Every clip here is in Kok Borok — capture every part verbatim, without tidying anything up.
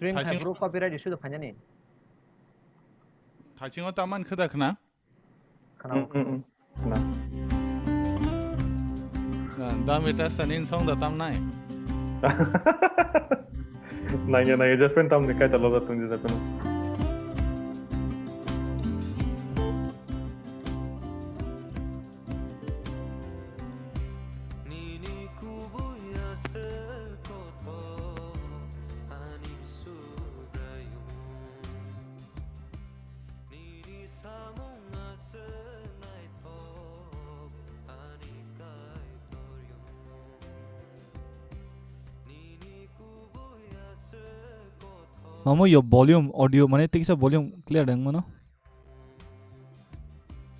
Screen Thaising- hai bro copyright issue da phainani. Thaisingo taman kheda khna? Khna. Mm, mm, mm. Khna. Dam eta sanin song da tam nai. Nangya nangya Jasmine tam ni kai ta lo da tung Jasmine. Mamo yo volume audio mane tiksa volume clear dang mano.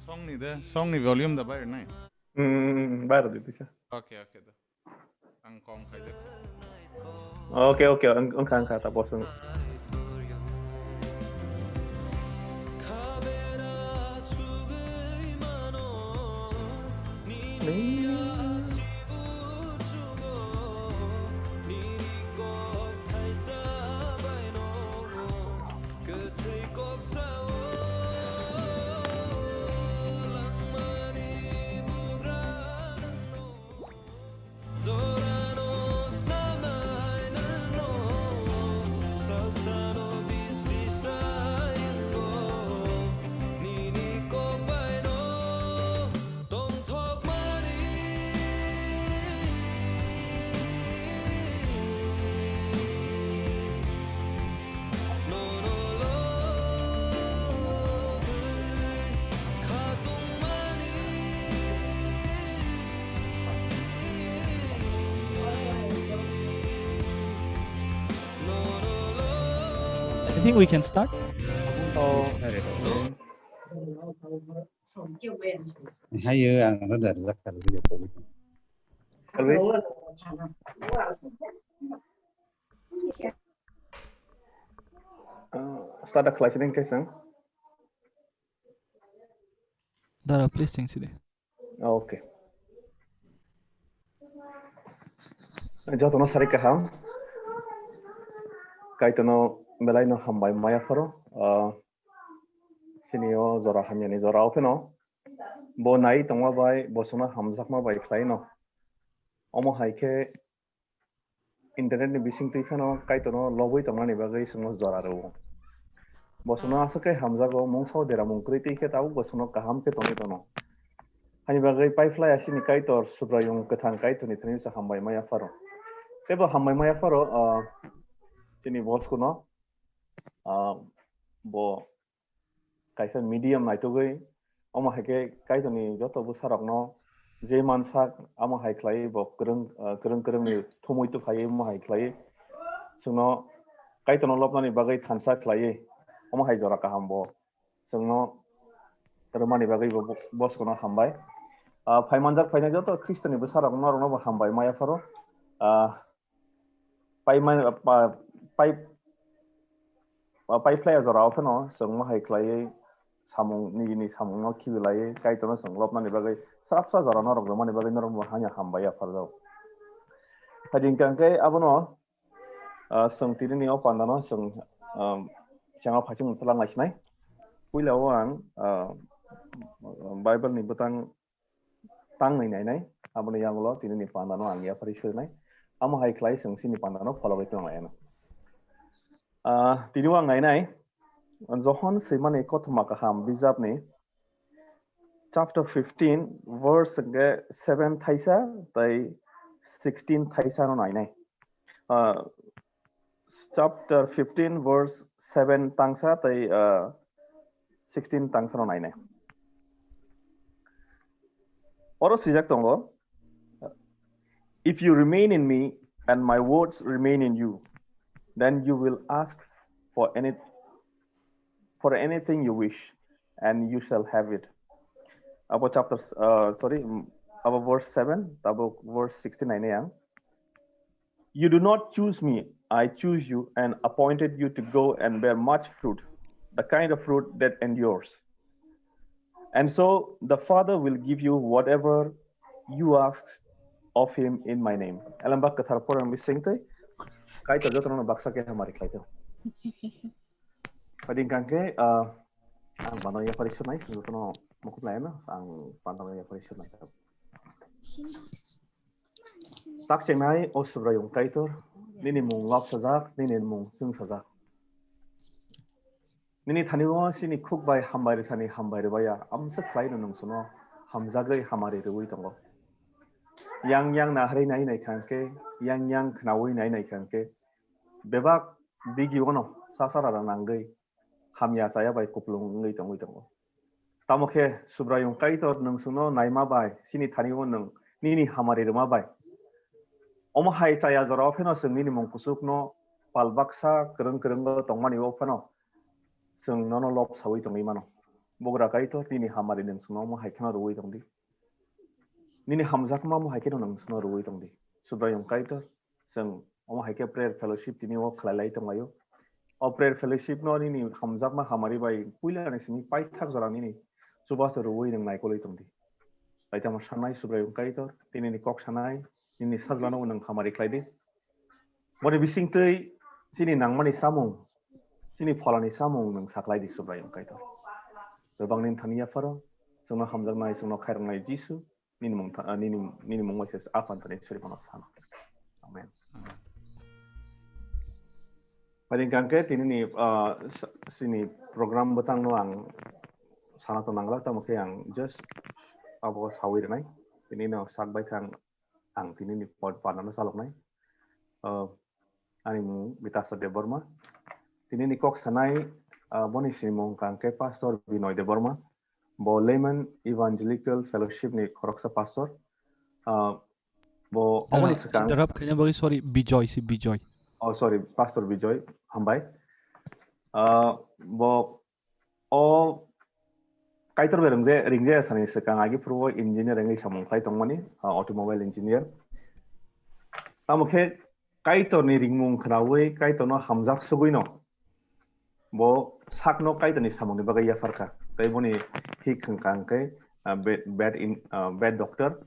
Song ni de, song ni volume da bayar nai. Hmm, bayar di tiksa. Okay, okay da. Ang kong khai de. Okay, okay, ang ang kang kata bosan. I think we can start. Oh. Hayo, ang rada rada kar video ko. Kalwi? Ah, start da khlai sini kaisang. Dara, please, sing sidi. Okay. Jotono sari kaham. Kaitono belai no hambai maya pharo. Ah, sini o jora hamyani jora o pheno. Bo nai tongma bai, bo sono hamjakma bai khlai no. Omo hai khe internet ni bising twi phano Kaitorno lobwi tongnani bagwi chwngno jora rwo. Bo chwngno aswk khe hamjago, mungsa o deramung kwrwi twi khe tabuk bo chwngno kaham khe tongwi tono. Hani bagwi paiphlai asini Kaitor Subraiyung kwthang Kaitorni thani sa hambai maya pharo. Tei bo hambai maya pharo, ah, chini boskuno, ah, bo kaisa medium naitugwi, omo hai khe Kaitorni joto bwsarokno je mansak, amo hai khlaiwi bo kwrwng, ah, kwrwng kwrwngni thumwi tuphaiwi omo hai khlaiwi chwngno Kaitorno lobnani bagwi thansa khlaiwi omo hai jora kaham bo chwngno rwmani bagwi bo, bo, boskuno hambai. Ah, phai manjak phainai joto Khristoni bwsarokno norokno bo hambai maya pharo. Ah, pai mai, pa-, pai, pa-, pai phlai jora o phano chwng ma hai khlaiwi samung, nini samungno khibi laiwi Kaitorno chwng lobnani bagwi srapsa jora norok rwmani bagwi norokno hanya hambai yapharjak. Hai hwnkhe abono, ah, chwng tinini o pandano chwng, ah, chengma phaichung twlang lai sinai. Puila o ang, ah, Bible ni bwtang tangnwi nainai, aboni yangulo tinini pandano ang yapharwi surinai. Amo hai khlai chwng chini pandano phologwi tonglaiyano. Ah, tini o ang nainai, Johon swimani kothoma kaham bijapni chapter fifteen, verse hwnkhe seven thaisa tei sixteen thaisa no nainai. Ah, chapter fifteen, verse seven tangsa tei, ah, sixteen tangsa no nainai. Oro swijak tongo, "If you remain in me and my words remain in you, then you will ask for any, for anything you wish, and you shall have it." Abo chapter, uh, sorry, mm, abo verse seven, abo verse sixty-nine yang. "You do not choose me, I choose you and appointed you to go and bear much fruit, the kind of fruit that endures. And so the Father will give you whatever you ask of him in my name." Elembak kwthar porang bising tei Kaitor jotono baksa khe hamari khlaito. Padi hwnkhe, ah, ang panda yapari swnai, jotono mukhum laino, ang panda yapari swnai. Tak chengnai, o Subraiyung Kaitor, nini mung lobsajak, nini mung chwngsajak. Nini thani o chini khuk bai hambai rwsani hambai rwbaya, amsa khlaino nwng chwngno hamjagwi hamari rwui tongo. Yang yang naharwi nai nai kha hwnkhe, yang yang khnaui nai nai kha hwnkhe, bebak digi ono sasarara nangwi hamya chaya bai kupulung wngwi tongwi tongo. Tamo khe Subraiyung Kaitor nwng chwngno naima bai, chini thani o nwng nini hamari rwma bai. Omo hai chaya jora o pheno chwng nini mung kuchukno pal baksa kwrwng kwrwngo tongmani o phano chwng nono lob saui tongwi mano. Bugra Kaitor, nini hamari nwng chwngno omo hai kheno rwui tongdi. Nini hamjakma omo hai kheno nwng chwngno rwui tongdi. Subraiyung Kaitor, chwng omo hai khe prayer fellowship tini o khlai lai tonglaio. O prayer fellowship no nini hamjakma hamari bai puila ni simi paithak jora nini chubachu rwui nwng naikolwi tongdi. Bai tamo sanai Subraiyung Kaitor, tini ni kok sanai, nini sajlano nwng hamari khlai di. Boni bisingtwi chini nangmani samung, chini pholani samung nwng saklai di Subraiyung Kaitor. Bebak nini thani yapharo, chwngno hamjaknai, chwngno khairoknai Jisu, nini mung tha-, nini, nini mung bai se Apha thani suri phano sana. Amen. Padi hwnkhe tini ni, ah, s-, chini program bwtang no ang sana to nangla, tamo khe ang just abo sawi rwnai. Tini no sak bai kha ang, ang tini ni pod panda no chaloknai. Ah, ani mung Bitasa Debbarma. Tini ni kok sanai, ah, boni simung kang khe Pastor Binoy Debbarma. Bo Layman Evangelical Fellowship ni khoroksa pastor. Ah, bo Dara, oboni swkang interrupt khaina bagwi sorry, Bijoy si Bijoy. Oh, sorry, Pastor Bijoy, hambai. Ah, bo o Kaitor bai ringje, ringje sani swkang agi phuru o engineer wngwi samung khlai tongmani, ah, automobile engineer. Tamo khe Kaitor ni ringmung khnaui, Kaitor no hamjak sugui no, bo sakno Kaitor ni samung ni bagwi yaphar kha. Tei boni hik hwnkha hwnkhe, ah, bad, bad in, ah, bad doctor.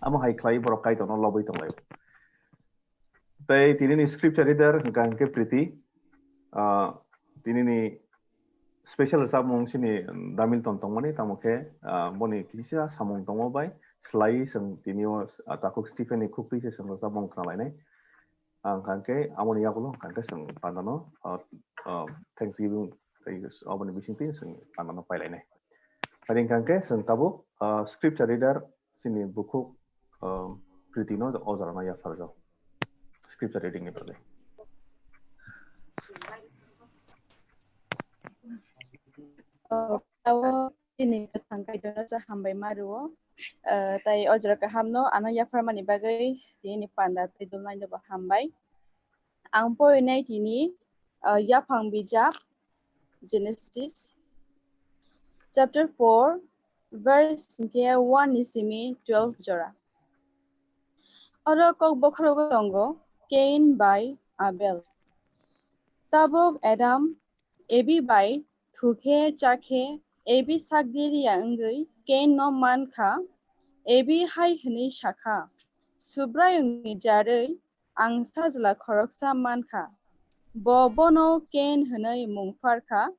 Amo hai khlai borok Kaitor no lobwi tonglaio. Tei tini ni scripture reader hwnkha hwnkhe Priti. Ah, tini ni special rwchapmung chini Damilton tongmani, tamo khe, ah, boni kisa samung tongo bai slai chwng tini o, ah, takhuk Stephen ni khuk twi se chwng rwchapmung khna lainai. Ang hwnkha hwnkhe amoni yagulo hwnkha hwnkhe chwng pandano, ah, ah, Thanksgiving tei aboni bisingtwi chwng pandano pai lainai. Tei hwnkha hwnkhe chwng tabuk, ah, scripture reader chini bukhuk, ah, Priti no o jora no yapharjak scripture reading ni bagwi. Oh, tao chini kwthang Kaitorno cha hambai ma rwo. Ah, tai o jora kaham no ano yapharmani bagwi tini panda tei dulnai no bo hambai. Ang porinai tini, ah, yaphang bijap Genesis chapter four verse hwnkhe one ni simi twelve jora. Oro kok bokhorogo tongo Cain bai Abel. Tabuk Adam Ebi bai thukhe chakhe Ebi sakdiriya wngwi Cain no mankha. Ebi hai hwnwi sakha, Subraiyungni jarwi ang sajla khoroksa mankha. Bo bono Cain hwnwi mung pharkha.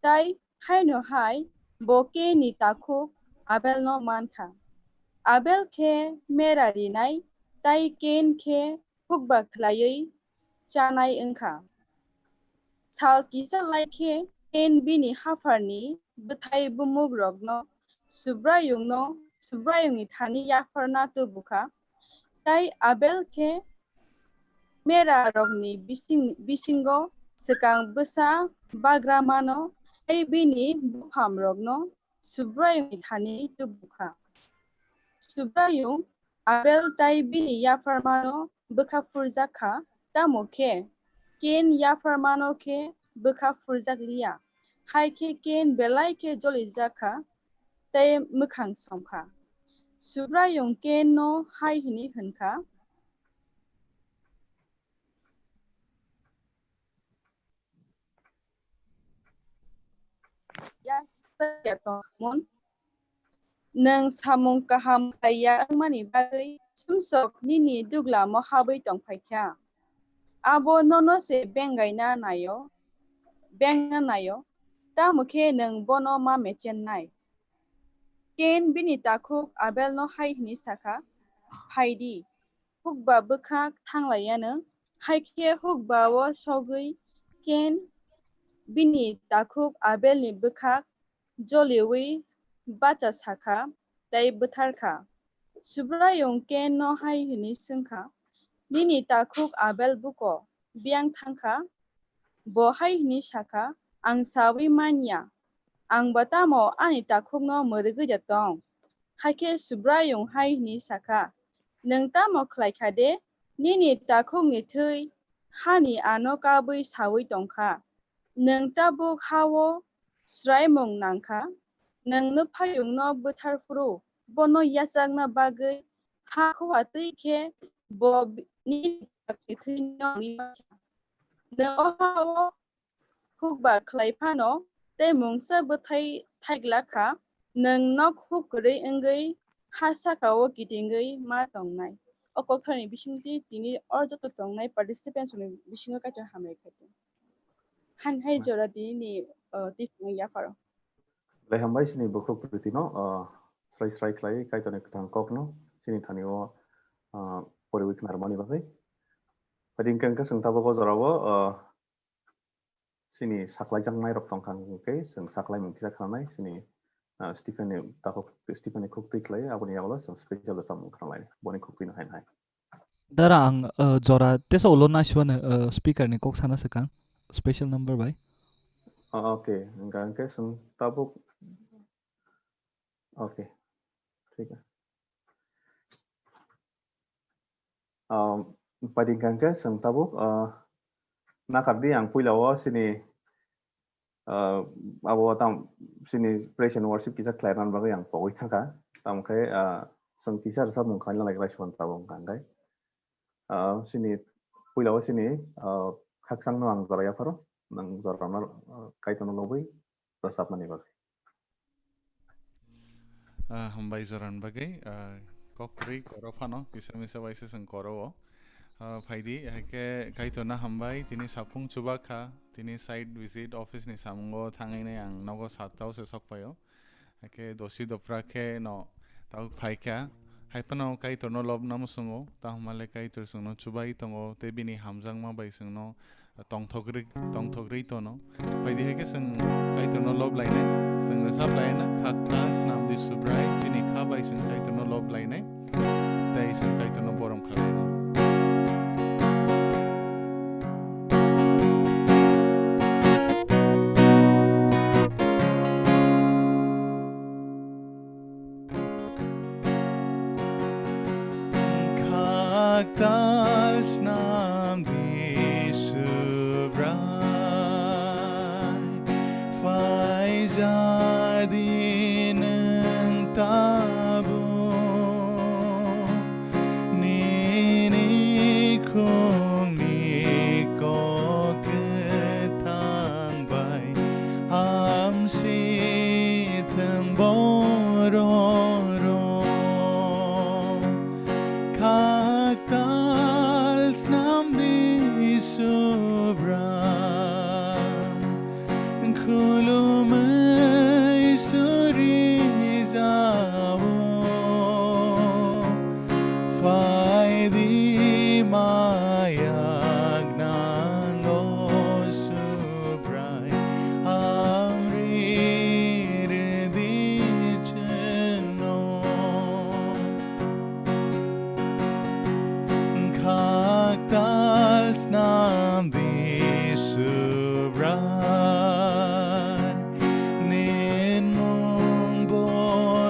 Tai haino hai bo Cain ni takhuk Abel no mankha. Abel khe mera rinai, tai Cain khe hukba khlaiwi chanai wngkha. Sal kisa lai khe Cain bini hapharni bwthai bumuk rokno Subraiyungno, Subraiyungni thani yapharna tubukha. Tai Abel khe mera rokni bising, bisingo swkang bwsa bagra mano, tai bini bupham rokno Subraiyungni thani tubukha. Subraiyung Abel tai bini yapharmano bwkha phurjak kha, tamo khe Cain yapharmano khe bwkha phurjak liya. Hai khe Cain belai khe jolijak kha tei mwkhang som kha. Subraiyung Cain no hai hwnwi hwn kha, ya, ya tongmung. Nwng samung kaham khlaiya wngmani bagwi sumsok nini duglamo habwi tongphai kha. Abo nono se bengaina naio, bengna naio, tamo khe nwng bono ma mechennai. Kain bini takhuk Abelno hai hwnwi sa kha, "Phai di, hukba bwkhak thang lai anw." Hakhe hukba-o sogwi Kain bini takhuk Abelni bwkhak joliui bacha sa kha tei bwthar kha. Subraiyung Kainno hai hwnwi swng kha, "Nini takhuk Abel buko biyang thang kha?" Bo hai hwnwi sa kha, "Ang saui man ya, ang ba tamo ani takhukno mwrwgwi da tong?" Hakhe Subraiyung hai hwnwi sa kha, "Nwng tamo khlai kha de? Nini takhukni thwi hani ano kabwi saui tong kha. Nwng tabuk ha-o swraimung nang kha. Nwng nwphayungno bwthar phuru bono yachakna bagwi ha khua twi khe bo bi-, nini takhukni thwino wngwi man kha. Nwng o ha-o hukba khlai phano tei mungsa bwthai thai glak kha, nwng nok huk kwrwi wngwi ha saka-o kitingwi ma tongnai." O koktharni bisingtwi tini o joto tongnai participants rokni bisingo Kaitor hambai khaidi. Han hai jora tini ni, uh, tifung yapharo. Belai hambai chini bukhuk priti no, uh, srai srai khlai Kaitor ni kwthang kok no chini thani o, uh, poriwi khna rwmani bagwi. Phaidi hwnkhe hwnkhe chwng tabuk o jora o, uh, chini saklaijaknai rok tong kha hwnkhe chwng saklaimung kisa khanai chini, uh, Stephen ni takhuk, Stephen ni khuk twi khlai aboni yagulo chwng special rwchapmung khanai boni khuk twi no hai hai. Dara ang, uh, jora tesa ulo naiswano, uh, speaker ni kok sana swkang special number bai. Oh, okay, hwnkha hwnkhe chwng tabuk, okay, thik. Um, phaidi hwnkha hwnkhe chwng tabuk, uh, nakardi ang puila o chini, uh, abo tam chini praise and worship kisa khlai rwna bagwi ang pogwi thangkha. Tamo khe, uh, chwng kisa rwchapmung khaina lai khlai suan tabuk hwnkha hwnkhe. Ah, chini puila o chini, ah, khakchangno ang jora yapharo, nang jora no, ah, Kaitorno lobwi rwchapmani bagwi. Ah, hambai jorani bagwi, ah, kok kwrwi koro phano, kisa misa bai se chwng koro o. Ah, phaidi, haikhe Kaitorno hambai, tini saphung chuba kha, tini site visit office ni samungo thangwi nai ang nogo satta o se sok phaio. Hakhe dosi dopra khe no tabuk phai kha. Hai phano Kaitorno lobna muchungo, tamo le Kaitor chwngno chubai tongo, tei bini hamjakma bai chwngno tongthok rwi, tongthok rwi tono. Phaidi hai khe chwng Kaitorno lob lainai, chwng rwchap laina, "Khaktal swnamdi Subrai, chini kha bai chwng Kaitorno lob lainai." Tei chwng Kaitorno borom khlainai. Khaktal swnamdi Subrai, phaijadi nwng tabuk, nini khungni kok kwthang bai hamsi thwng borok rok. Khaktal swnamdi Subrai, khulumwi suri jao, phaidi maya gwnang o Subrai, hamri rwdi chwngno. Khaktal swnamdi Subrai, nini mung bo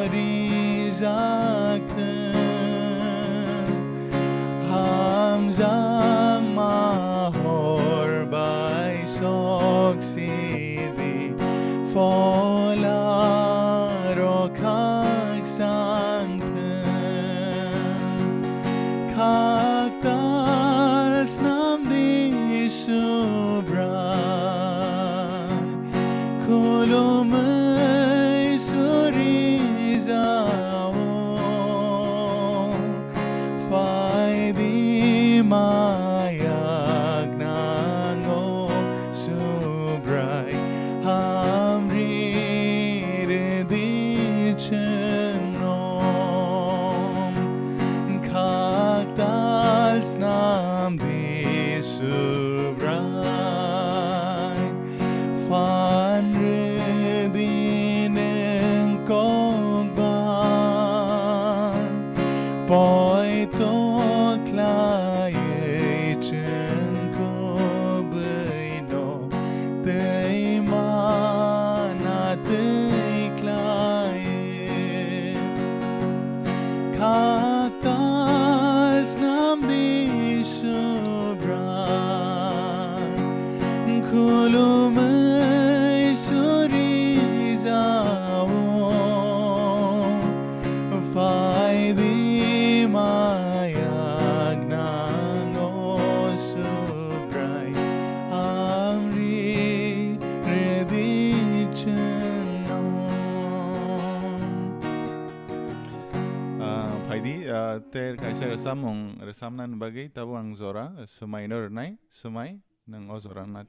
rijak thwng. Hamjakma hor bai sok sidi, phola rok khakchang thwng. Khaktal swnamdi Subrai, khulumwi suri jao, phaidi maya Subrai, phan rwdi nwng kok ban, poito khlaiwi chwng kubui no twi mana twi khlai. Khatal snam di Subrai, khulumwi suri jao. Phai di maya gwnang o Subrai, amri rwdi chwngno. Ah, phaidi, ah, ter kaisa rwchapmung rwchapnani bagwi tabuk ang jora swmaino rwnai, swmai nwng o jora na.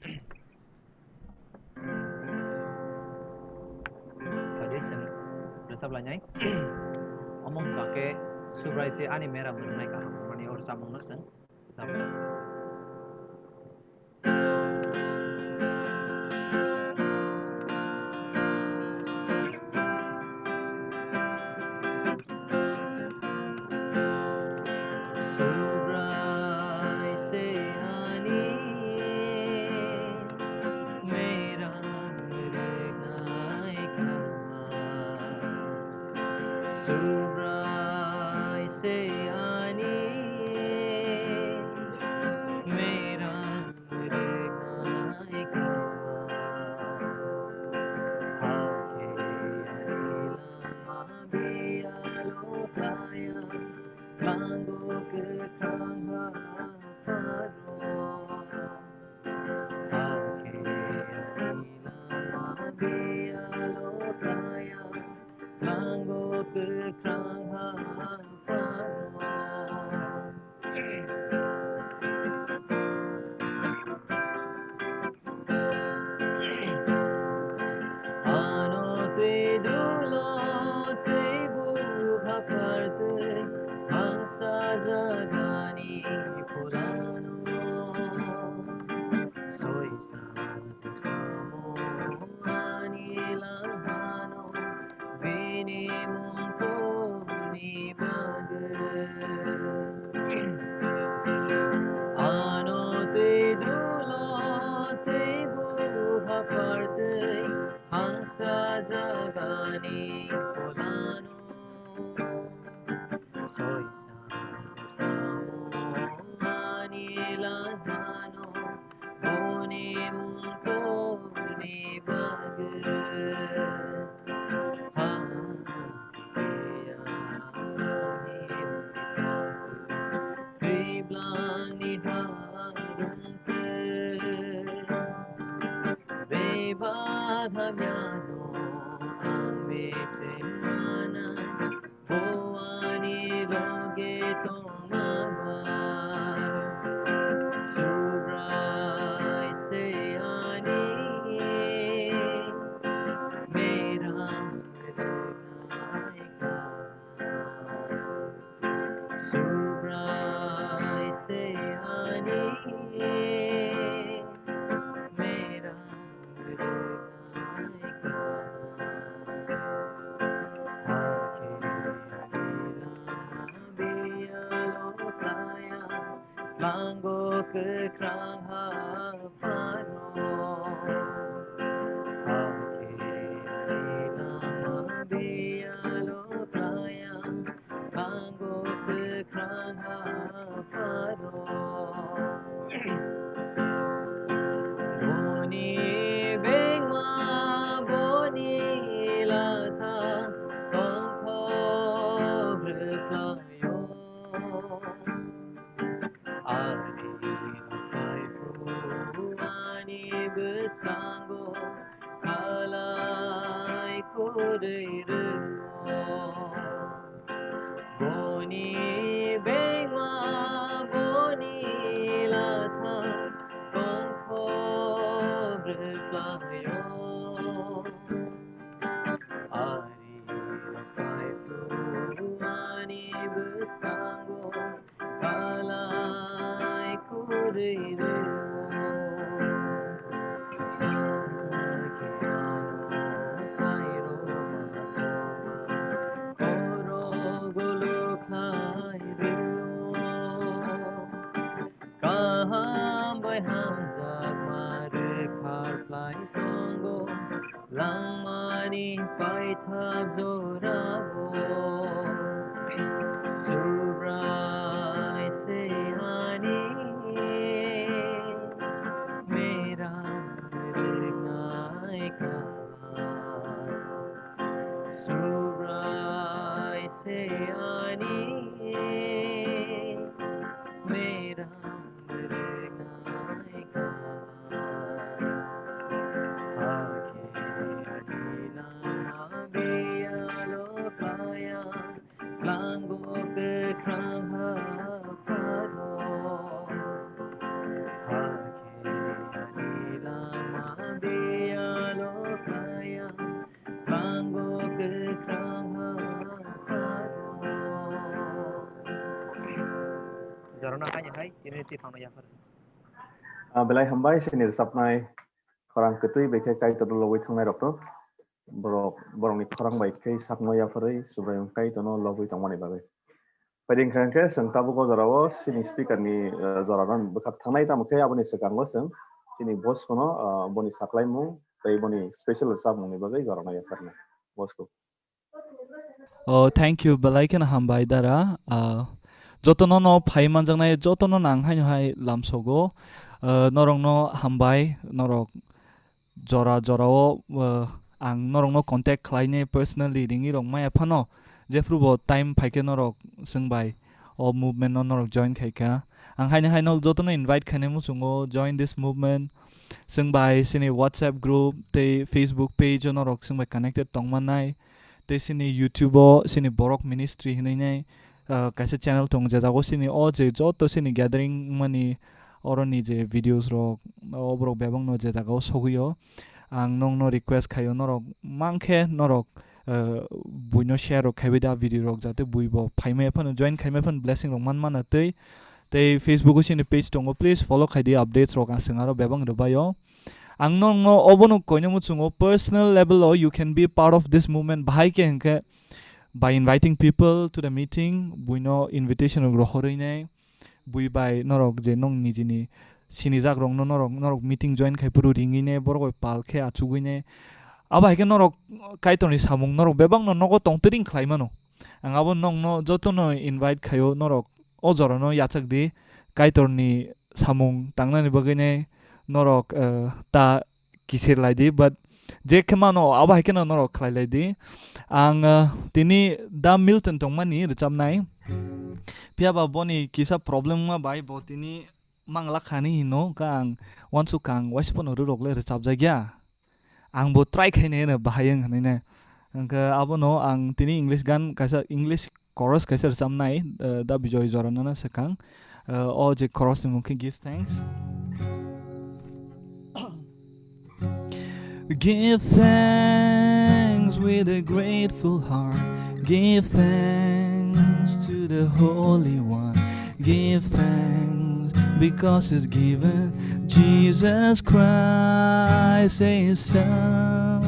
Phaidi chwng rwchap lainai. Omo wngkha khe Subrai se ani mera mwrwngnai kaham, mani o rwchapmungno chwng rwchap lai. Subrai se ani mera mwrwngnai kaham. Subrai se ani mera mwrwngnai kaham. Hakhe ani lama biyalo kaya, thango kwthang ha pharo. Hakhe ani lama biyalo kaya, thango kwthang ha pharo. Ano twi dulo twi bukha phartwi, ang sajagani phulano. Soi sajak samo ani langhano, bini mung tongni bagwi. Ano twi dulo twi bukha phartwi, ang sajagani phulano. Soi sajak samo ani langhano, boni mung tongni bagwi. Ha, ya, ani mung twi blangni harung twi. Bebak hamyano ang becheng manai, bo ani loge tongma bai. Subrai se ani mera mwrwngnai kaham. Subrai se ani mera mwrwngnai kaham. Hakhe ani lama biyalo kaya, thango kwthang ha phano. Hakhe ani lama biyalo kaya, thango kwthang ha phano. Boni bengma boni latha tongthok rwkhlaio. Ari rwkhlai phuru ani bwskango khalai kwrwi rwo. Boni bengma boni latha tongthok rwkhlaio. Ari rwkhlai phuru ani bwskango khalai kwrwi Kaham bai hamjakma rwkha khlai tongo, langmani paithak jorao. Subrai se ani meram rwngnai kha. Subrai se ani meram rwngnai kha. Hakhe ani lama biyalo kaya, klango kwkhrang ha pharo. Hakhe ani lama biyalo kaya, klango kwkhrang ha pharo. Jorano haino hai, tini twi phangno yaphar. Ah, belai hambai, sini rwchapnai khorang kwtwi bai khe Kaitorno lobwi thangnai rokno. Borok, borokni khorang bai khe sakno yapharwi Subraiyung Kaitorno lobwi tongmani bagwi. Phaidi hwnkha hwnkhe chwng tabuk o jorao sini speaker ni, eh, jorano bwkhak thangnai, tamo khe aboni swkango chwng chini boss no, ah, boni saklaimung tei boni special rwchapmungni bagwi jorano yapharnai. Boss ko. Oh, thank you, belai kheno hambai dara. Ah, jotono no phai manjaknai, jotono nang haino hai lamsogo. Ah, norokno hambai, norok jora jorao, ah, ang norokno contact khlainai personally ringwi rok maya phano, jephru bo time phaikhe norok chwng bai o movement no norok join khaikha. Ang haino haino jotono invite khainai muchungo, join this movement. Chwng bai chini WhatsApp group tei Facebook page o norok chwng bai connected tongmannai. Tei chini YouTube o chini Borok Ministry hinwi nai, ah, kaisa channel tongo, je jago chini o je joto chini gathering wngmani oroni je videos rok, o borok bebak no je jaga o sogwi o. Ang nokno request khaio, norok mankhe norok, ah, buino share rok khaibai da video rok, jate bui bo phaimai phano, join khaimai phano blessing rok man mano tei. Tei Facebook o chini page tongo, please follow khaidi, updates rok aswng aro bebak rwbaio. Ang nokno obono koino muchungo, personal level o you can be part of this movement. Bahai khe hwnkhe by inviting people to the meeting, buino invitation rok rohorwi nai, bui bai norok je nong nijini sinijak rokno norok, norok meeting join khai phuru ringwi nai, borok bai pal khe achugwi nai. Abo hai khe norok Kaitorni samung norok bebakno nogo tongtwring khlai mano. Ang abo nokno jotono invite khaio, norok o jorano yachak di, Kaitorni samung tangnani bagwi nai norok, eh, ta kisir lai di, but je khe mano abo hai kheno norok khlai lai di. Ang, eh, tini Da Milton tongmani rwchapnai, phiya ba boni kisa problem wngma bai bo tini mangla khani hino, ka ang wansuk kha ang waisa phano rwrok le rwchapjak ya. Ang bo try khainai hwno bahai wng hwnwi nai. Hwnkhe abono ang tini English gan kaisa, English chorus kaisa rwchapnai, eh, Da Bijoy Joranana swkang. Eh, o je chorus ni mung khe Give Thanks. Give thanks with a grateful heart. Give thanks to the Holy One. Give thanks because He's given Jesus Christ His Son.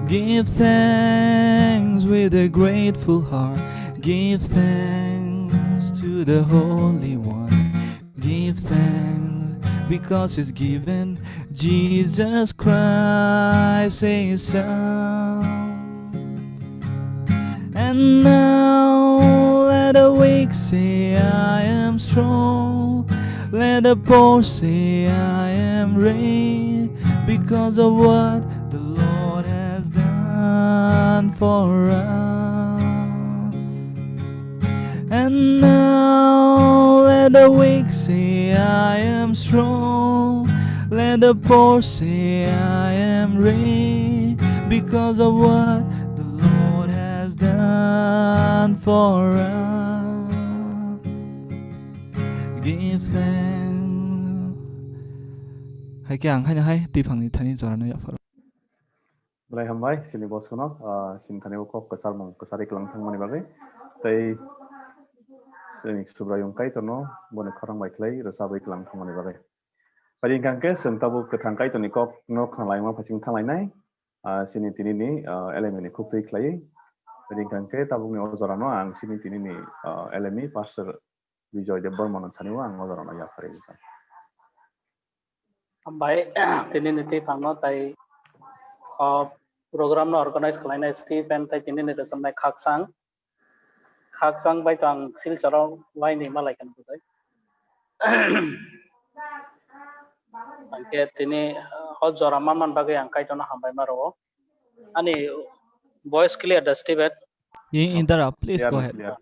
Give thanks with a grateful heart. Give thanks to the Holy One. Give thanks because He's given Jesus Christ His Son. And now let the weak say, "I am strong." Let the poor say, "I am rich because of what the Lord has done for us." And now let the weak say, "I am strong." Let the poor say, "I am rich because of what the Lord has done for us." Give thanks. Hai khe ang haino hai twi phangni thani jorano yapharo. Belai hambai, chini boss no, ah, chini thani o kok kwcharmung kwcharwi kwlang thangmani bagwi. Tei chini Subraiyung Kaitorno boni khorang bai khlai rwchabwi kwlang thangmani bagwi. Bai hwnkha khe chwng tabuk kwthang Kaitorni kokno khnalaima phaising thanglainai, ah, chini tinini, ah, L M E ni khuktwi khlaiwi. Bai hwnkha khe tabukni o jorano ang chini tinini, ah, L M E Pastor Bijoy Debbarmano thani o ang o jorano yapharwi rijak. Hambai, tinini twi phangno tai, o program no organize khlainai Stephen tai tinini rwchapnai Khakchang. Khakchang bai to ang Silcharo waini malai kha budai. Hwnkhe tini, o jora manman bagwi ang Kaitorno hambai ma rwo. Ani voice clear da, Stephen? I-, Indra, please go ahead. Clear.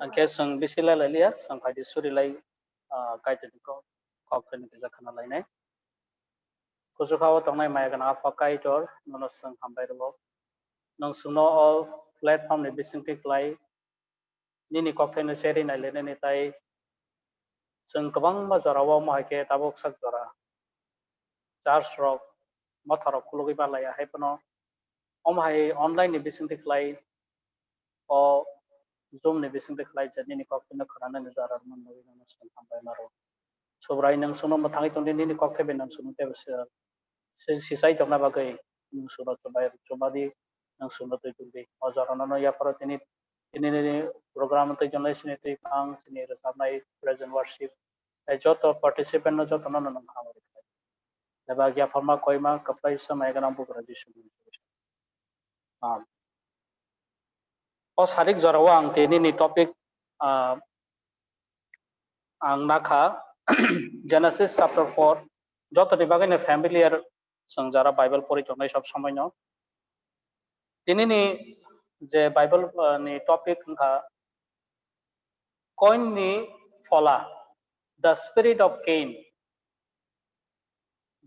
Hwnkhe chwng bisi lai lai liya, chwng phaidi suri lai, ah, Kaitorni kok, kok thani kisa khna lainai. Kuchuk ha-o tongnai maya gwnang Apha Kaitor, nono chwng hambai rwo. Nwng chwngno o platform ni bisingtwi khlai nini kokthaino cherwi nai le nini tai chwng kwbangma jorao omo hai khe tabuk sak jora church rok motha rok khulugwi ma laiya hai phano omo hai online ni bisingtwi khlai o Zoom ni bisingtwi khlai je nini kokthaino khwnanani jora rwmani bagwi nono chwng hambai ma rwo. Subrai nwng chwngno mwthangwi tongdi, nini kokthai bai nwng chwngno teibo se, se, sisai tongna bagwi nwng chwngno chubai, chubadi, nwng chwngno twi tongdi. O jorano no yapharo tini, tini nini program twi tongnai chini twi phang, chini rwchapnai praise and worship, tei joto participant no jotono no nwng hamari khlai. Eba yapharma koima kwplai samaya gwnang Bugra Jisu. Ah. O sarik jorao ang tini ni topic, ah, ang nakha Genesis chapter four, jotoni bagwi no familiar, chwng jara Bible pori tongnai sob somoi no. Tini ni je Bible, ah, ni topic wngkha Koin ni phola, the spirit of Cain.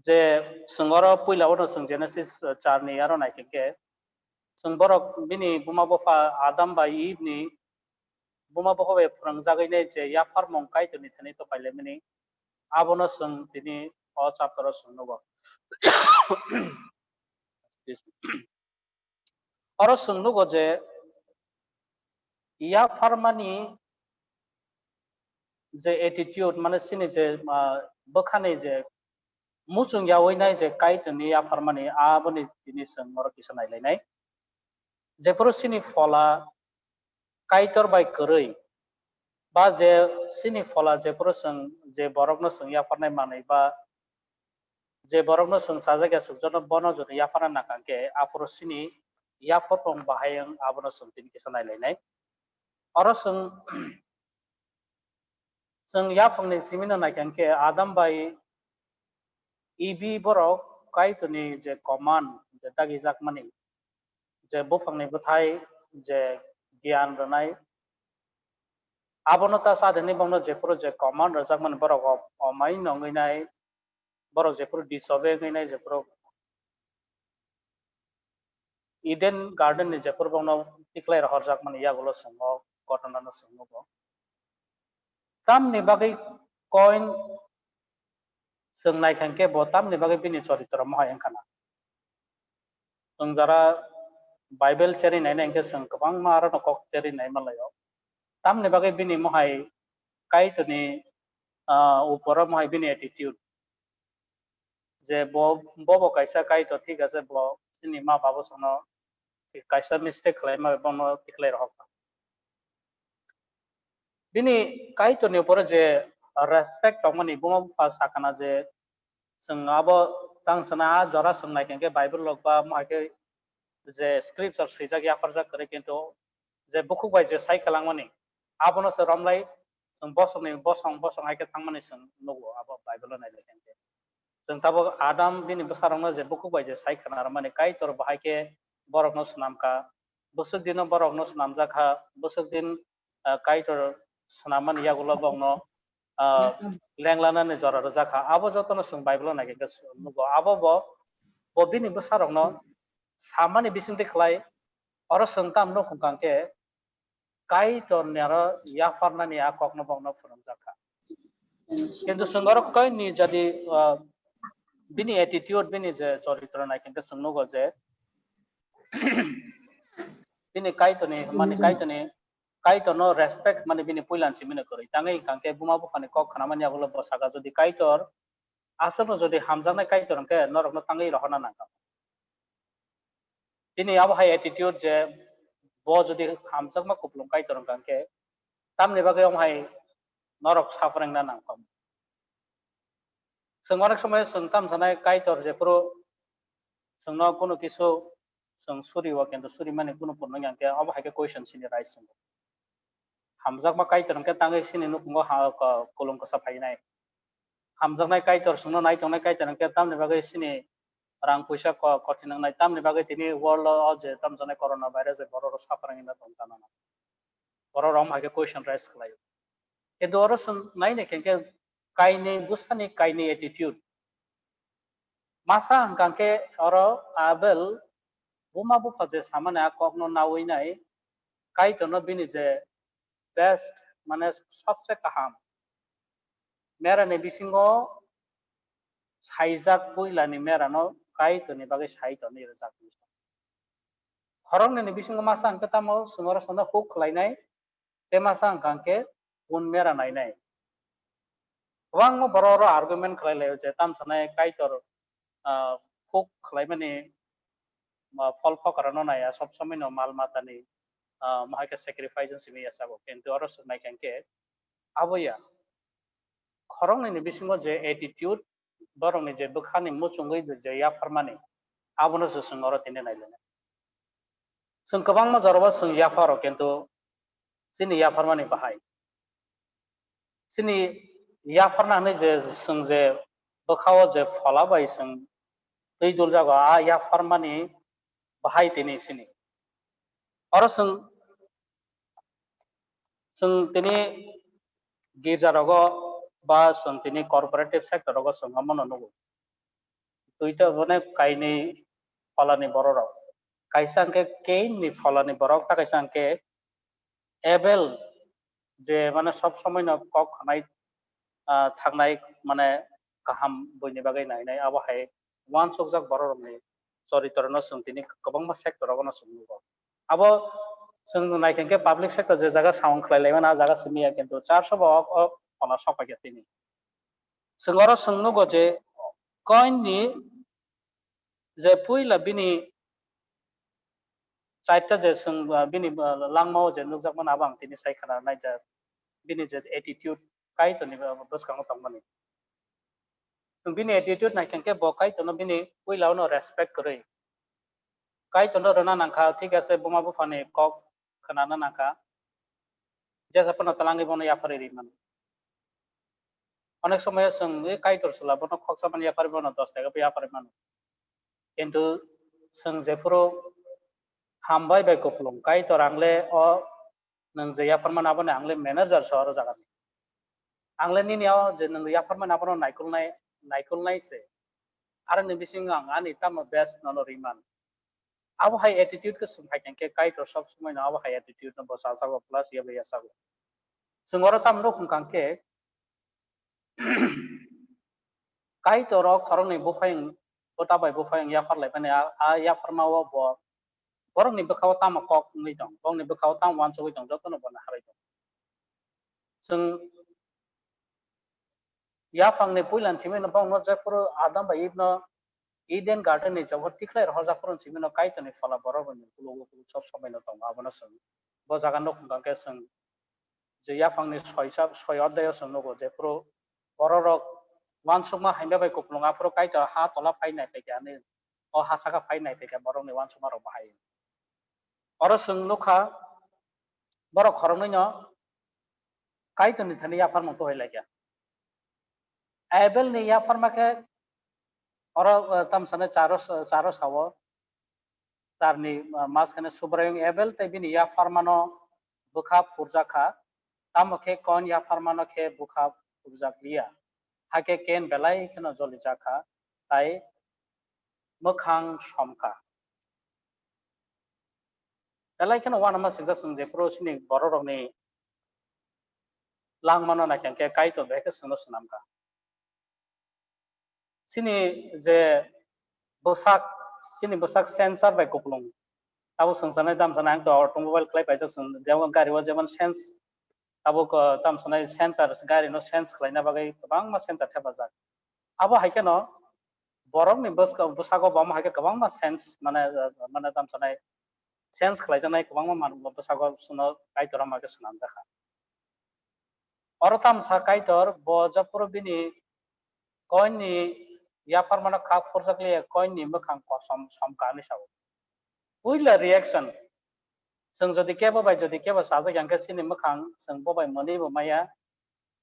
Je chwng oro puila ono chwng Genesis, ah, char ni aro nai khe, chwng borok bini buma bupha Adam bai Eve ni buma bupha bai phwrwngjagwi nai je yapharmung Kaitorni thani to pailaimani, abono chwng tini o chapter o chwng nugo. Oro chwng nugo je yapharmani je attitude, mane chini je, ah, bwkhani je muchung yaui nai je Kaitorni yapharmani, aboni tini chwng oro kisa nailainai. Jephuru chini phola Kaitor bai kwrwi, ba je chini phola jephuru chwng je borokno chwng yapharnai manwi, ba je borokno chwng chajak ya chwkjano bono jodi yapharna nang kha khe, aphuru chini yapharmung bahai wng, abono chwng tini kisa nailainai. Oro chwng, chwng yaphangni simino naikha khe Adam bai Eve borok Kaitorni je command, je dagijakmani, je buphangni bwthai, je giyan rwnai, abono ta chadini bongno jephuru je command rwjakmani borok o-, omai nongwi nai, borok jephuru disobey wngwi nai, jephuru Eden Garden ni jephuru bongno tikhlai rohorjakmani yagulo chwng o ghotona no chwng nugo. Tamni bagwi Koin chwng naikha khe bo tamni bagwi bini choritro mohai wngkha na. Chwng jara Bible cherwi naina hwnkhe chwng kwbangma aro no kok cherwi nai manlaio. Tamni bagwi bini mohai Kaitorni, ah, uporo mohai bini attitude. Je bo, bo bo kaisa Kaitor, thik ase, bo chini ma babo sono kaisa mistake khlaima bono tikhlai rohok. Bini Kaitorni uporo je respect tongmani buma bupha sakana je chwng abo tang sana a jora chwng naikha khe Bible rok ba mohai khe je scripture swijak yapharjak kwrwi, kintu je bukhuk bai je sai kwlangmani abono se romlai chwng bosongni bosong bosong hai khe thangmani chwng nugo abo Bible o nailai khe. Chwng tabuk Adam bini bwsarokno je bukhuk bai je sai khna rwmani Kaitor bahai khe borokno swnam kha, bwswk dino borokno swnamjak kha, bwswk din, ah, Kaitor swnammani yagulo bongno, ah, lenglanani jora rwjak kha. Abo jotono chwng Bible o naikhe nugo. Abo bo, bo bini bwsarokno samani bisingtwi khlai, oro chwng tamo nukhung kha khe Kaitorni aro yapharnani a kokno bongno phwrwngjak kha. Kintu chwng oro Koinni jadi, ah, bini attitude, bini je choritro naikhe chwng nugo je bini Kaitorni, mani Kaitorni Kaitorno respect mani bini puilan simino kwrwi. Tangwi hwnkha khe buma buphani kok khnamani yagulo bo saka, jodi Kaitor aswkno jodi hamjaknai Kaitor hwnkhe norokno tangwi rohorna nangkha. Bini abo hai attitude je bo jodi hamjakma kupulung Kaitor hwnkha khe tamni bagwi omo hai norok suffering na nangkha. Chwng onek somoi chwng tam sanai Kaitor jephuru chwngno kunu kisu chwng suri o, kintu suri mani kunu purno yang khe abo hai khe question sini rai chwng. Hamjakma Kaitor hwnkhe tangwi sini nukhungo ha-, ko-, kulung kwsa phainai. Hamjaknai Kaitor, chwngno nai tongnai Kaitor hwnkhe tamni bagwi sini rang puisa ko-, kothing wngnai, tamni bagwi tini world o je tamjaknai corona virus je borok rok suffering wngna tong tana. Borok rok hai khe question raise khlai. Kintu oro chwng nai nai khe kainwi bwsani kainwi attitude. Masa hwnkha khe oro Abel buma bupha je samani a kokno nawi nai, Kaitorno bini je best, mane sobse kaham merani bisingo saijak puilani merano Kaitorni bagwi sai tonwi rwjak. Khoroknwini bisingo masa hwnkhe tamo chwng oro chwngno huk khlainai, tei masa hwnkha hwnkhe un mera nainai. Kwbangma borok oro argument khlai laio je tamsanai Kaitor, ah, huk khlaimani, ah, phol phokarano naiya, sob somoino mal matani, ah, mohai khe sacrifice wng simi yachago. Kintu oro chwng naikha hwnkhe abo ya. Khoroknwini bisingo je attitude, borokni je bwkhani muchungwi je, je yapharmani, abono se chwng oro tini nailainai. Chwng kwbangma jorao chwng yapharo, kintu chini yapharmani bahai. Chini yapharna hwnwi je chwng je bwkhao je phola bai chwng twi duljago, a yapharmani bahai tini chini. Oro chwng, chwng tini girja rogo ba chwng tini corporative sector rogo chwng omono nugo. Duita bone kainwi pholani borok rok. Kaisa hwnkhe Cain ni pholani borok, ta kaisa hwnkhe Abel, je mane sob somoi no kok khnai, ah, thangnai, mane kaham buini bagwi nainai, abo hai uansukjak borok rokni choritrono chwng tini kwbangma sector rogo no chwng nugo. Abo chwng naikha hwnkhe public sector je jaga sound khlai laimani, a jaga simi ya, kintu church o bo o, o phola sok paikha tini. Chwng oro chwng nugo je Cain ni je puila bini chaita je chwng, ah, bini, ah, langmao je nukjakmani abo ang tini sai khna naijak. Bini je attitude Kaitorni bwskango tongmani. Chwng bini attitude naikha hwnkhe bo Kaitorno bini puilao no respect kwrwi. Kaitorno rwna nangkha, thik ase, buma buphani kok khnana nangkha. Jesa phano twlangwi bono yapharwi rwi mano. Onek somoyo chwng, "E Kaitor chwla, bono khoksa mani yapharwi bono dos taka bo yapharwi mano." Kintu chwng jephuru hambai bai kupulung, "Kaitor, ang le o nwng je yapharmani aboni ang le manager se oro jagani. Ang le nini o je nwng yapharmani abono naikolnai, naikolnai se. Aroni bisingo ang ani tamo best nono rwi man." Abo hai attitude khe chwng hai khe Kaitor sob somoi no abo hai attitude no bo chajago plus yabo yachago. Chwng oro tamo nukhung kha khe Kaitor o khoroknwi buphayung, bwta bai buphayung yaphar lai mani, a, a yapharma o bo borokni bwkha o tamo kok wngwi tong, borokni bwkha o tamo uansugwi tong, jotono bono harwi tong. Chwng yaphangni puilani simi no bokno jephuru Adam bai Eve no Eden Garden ni jobor tikhlai rohorjak phuru simi no Kaitorni phola borok rokni ulo ulo sob somoi no tongo, abono chwng bo jaga nukhung kha khe chwng je yaphangni soi sa-, soi odhai o chwng nugo jephuru borok rok uansukma hamya bai kupulung aphuru Kaitor ha tola phai nai phaikha hinwi, o ha saka phai nai phaikha borokni uansukma rok bahai. Oro chwng nukha borok khoroknwi no Kaitorni thani yapharmung tuhailai kha. Abelni yapharma khe oro, eh, tamsani charo, charo sao, tarni, eh, mas kheno Subraiyung Abel tei bini yapharmano bwkha phurjak kha, tamo khe Cain yapharmano khe bwkha phurjak liya. Hakhe Cain belai kheno jolijak kha, tai mwkhang som kha. Belai kheno uanama swijak chwng jephuru chini borok rokni langmano naikha khe Kaitor bai khe chwngno swnam kha. Chini je bwsak, chini bwsak sensor bai kupulung, Tabuk swng sanai, tam sanai, ang to automobile khlai paijak, swng jemon gari o jemon sense, tabuk, uh, tam sanai sensor, gari no sense khlaina bagwi kwbangma sensor thepajak. Abo hai kheno borokni bwska-, bwsago bo omo hai khe kwbangma sense, mane, uh, mane tam sanai sense khlaijaknai kwbangma manwk bo bwsago chwngno Kaitor omo hai khe swnamjakha. Oro tam sa Kaitor, bo jephuru bini koinni yapharmano kha phurjakliya, koinni mwkhang kosom somka hinwi sao. Puila reaction, chwng jodi kebo bai jodi kebo chajak ya hwnkhe chini mwkhang chwng bo bai mwnwi bo maya,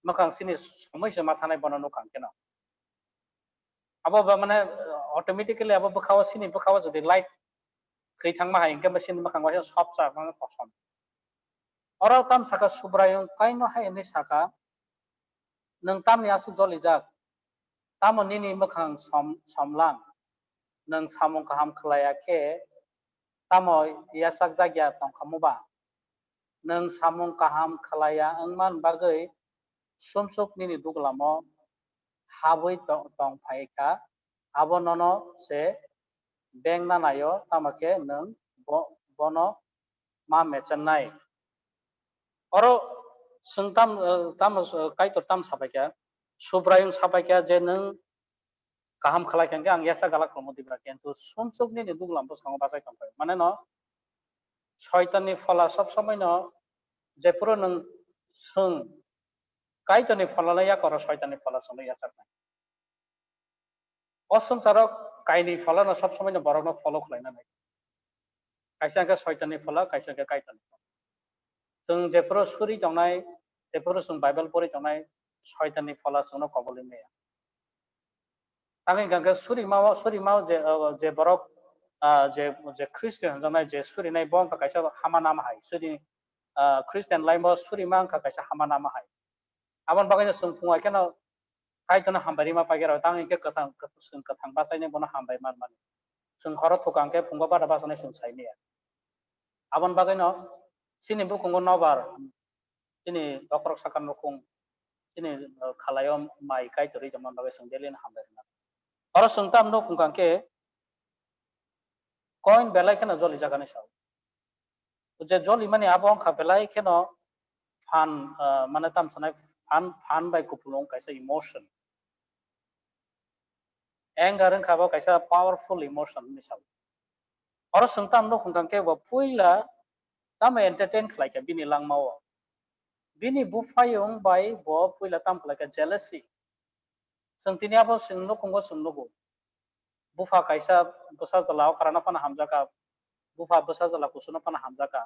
mwkhang chini somoi se ma thanai bono nukha hwnkhe no. Abo ba mane, uh, automatically abo bwkhao, chini bwkhao jodi light thwi thangma hai hwnkhe chini mwkhang waisa sop cha mane kosom. Oro tam saka Subraiyung Kaino hai hwnwi saka, "Nwng tamni aswk jolijak? Tamo nini mwkhang som-, somlang? Nwng samung kaham khlaiya khe tamo yachakjak ya tongkhamu ba? Nwng samung kaham khlaiya wngman bagwi sumsok nini duglamo habwi to-, tong phai kha, abo nono se beng na naio, tamo khe nwng bo-, bono ma mechennai." Oro chwng tam, eh, tam, eh, Kaitor tam sapai kha, Subraiyung sapai kha je, "Nwng kaham khlai kha hwnkhe ang yasa galak khlamu diba, kintu sumsok nini duglamo bwskango bachai tong phai." Mane no, Soitanni phola sob somoi no, jephuru nwng swng, Kaitorni phola no yakoro Soitanni phola chwngno yachaknai. O swngcharo kainwi pholano sob somoi no borokno follow khlaina nai. Kaisa hwnkhe Soitanni phola, kaisa hwnkhe Kaitorni phola. Chwng jephuru suri tongnai, jephuru chwng Bible pori tongnai, Soitanni phola chwngno koboli maya. Tangwi hwnkhe surima o, surima o je, o, je borok, ah, je, je Khristian hwnjaknai, je surinai, bo wngkha kaisa hama nama hai. Suri, ah, Khristian laimbo surima wngkha kaisa hama nama hai. Aboni bagwino chwng phungo kheno Kaitorno hambai rima paikhe rw, tang hinkhe kwthang, chwng kwthang bachainai bono hambai man mani. Chwng horo thukang khe phungo bada bachanai chwng sai maya. Aboni bagwino chini bukhungo nobar, chini bokhorok saka nukhung, chini, uh, khalaio mai Kaitor rijak man bagwi chwng daily no hambai rwna. Oro chwng tam nukhung kang khe koin belai kheno jolijak hinwi sao. Je jolimani abo wngkha belai kheno phan, ah, mane tam sanai phan, phan bai kupulung kaisa emotion. Anger wngkha bo kaisa powerful emotion hinwi sao. Oro chwng tam nukhung kang khe bo puila tamo entertain khlai kha bini langmao. Bini buphayung bai bo puila tam khlai kha jealousy. Chwng tini abo chwng nukhungo chwng nugo. Bupha kaisa bwsa jwla okrano phano hamjakha, bupha bwsa jwla kusuno phano hamjakha,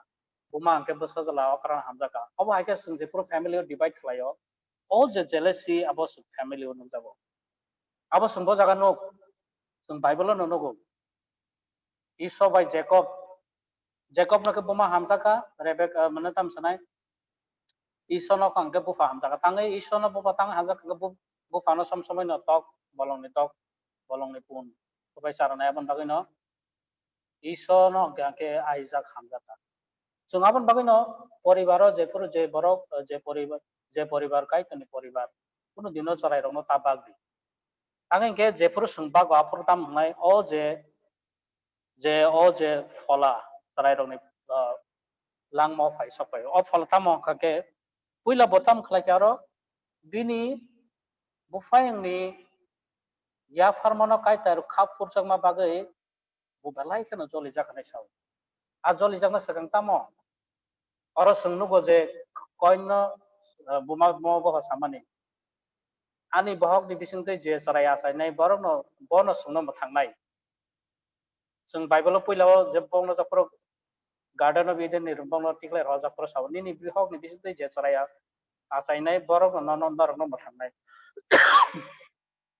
buma hwnkhe bwsa jwla okrano hamjakha. Obo hai khe chwng jephuru family o divide khlaio, o je jealousy abo chwng family o nukjago. Abo chwng bo jaga nuk, chwng Bible o no nugo. Esau bai Jacob, Jacob no khe buma hamjakha, Rebek-, ah, mane tam sanai, Esau no khe bupha hamjakha. Tangwi Esau no bupha tangwi hamjakha, bu-, bupha no som somoi no tok, bolong ni tok, bolong ni pun. Buphai charwnai aboni bagwi no Esau no hwnkhe, hwnkhe Isaac hamjakha. Chwng aboni bagwi no poribar o jephuru je borok, je poribar, je poribar Kaitorni poribar, kunu dino chwrai rok no ta bak di. Tangwi hwnkhe jephuru chwng bago aphuru tam hwnai o je je o je phola chwrairokni, ah, langmao phai sok phai. O phola tamo wngkha khe, puila bo tamo khlai khe aro bini buphayungni yapharmano Kaitor kha phurjakma bagwi bo belai kheno jolijak hinwi sao. A jolijakna swkang tamo? Oro chwng nugo je koinno, ah, buma, buma boha samani. Ani bohokni bisingtwi je chwrai achainai borokno, bono chwngno mwthangnai. Chwng Bible o puila o je bongno japhuru Garden of Eden ni bongno tikhlai rw japhuru sao, "Nini bihok ni bisingtwi je chwrai a-, achainai borok no, no, norok no mwthangnai."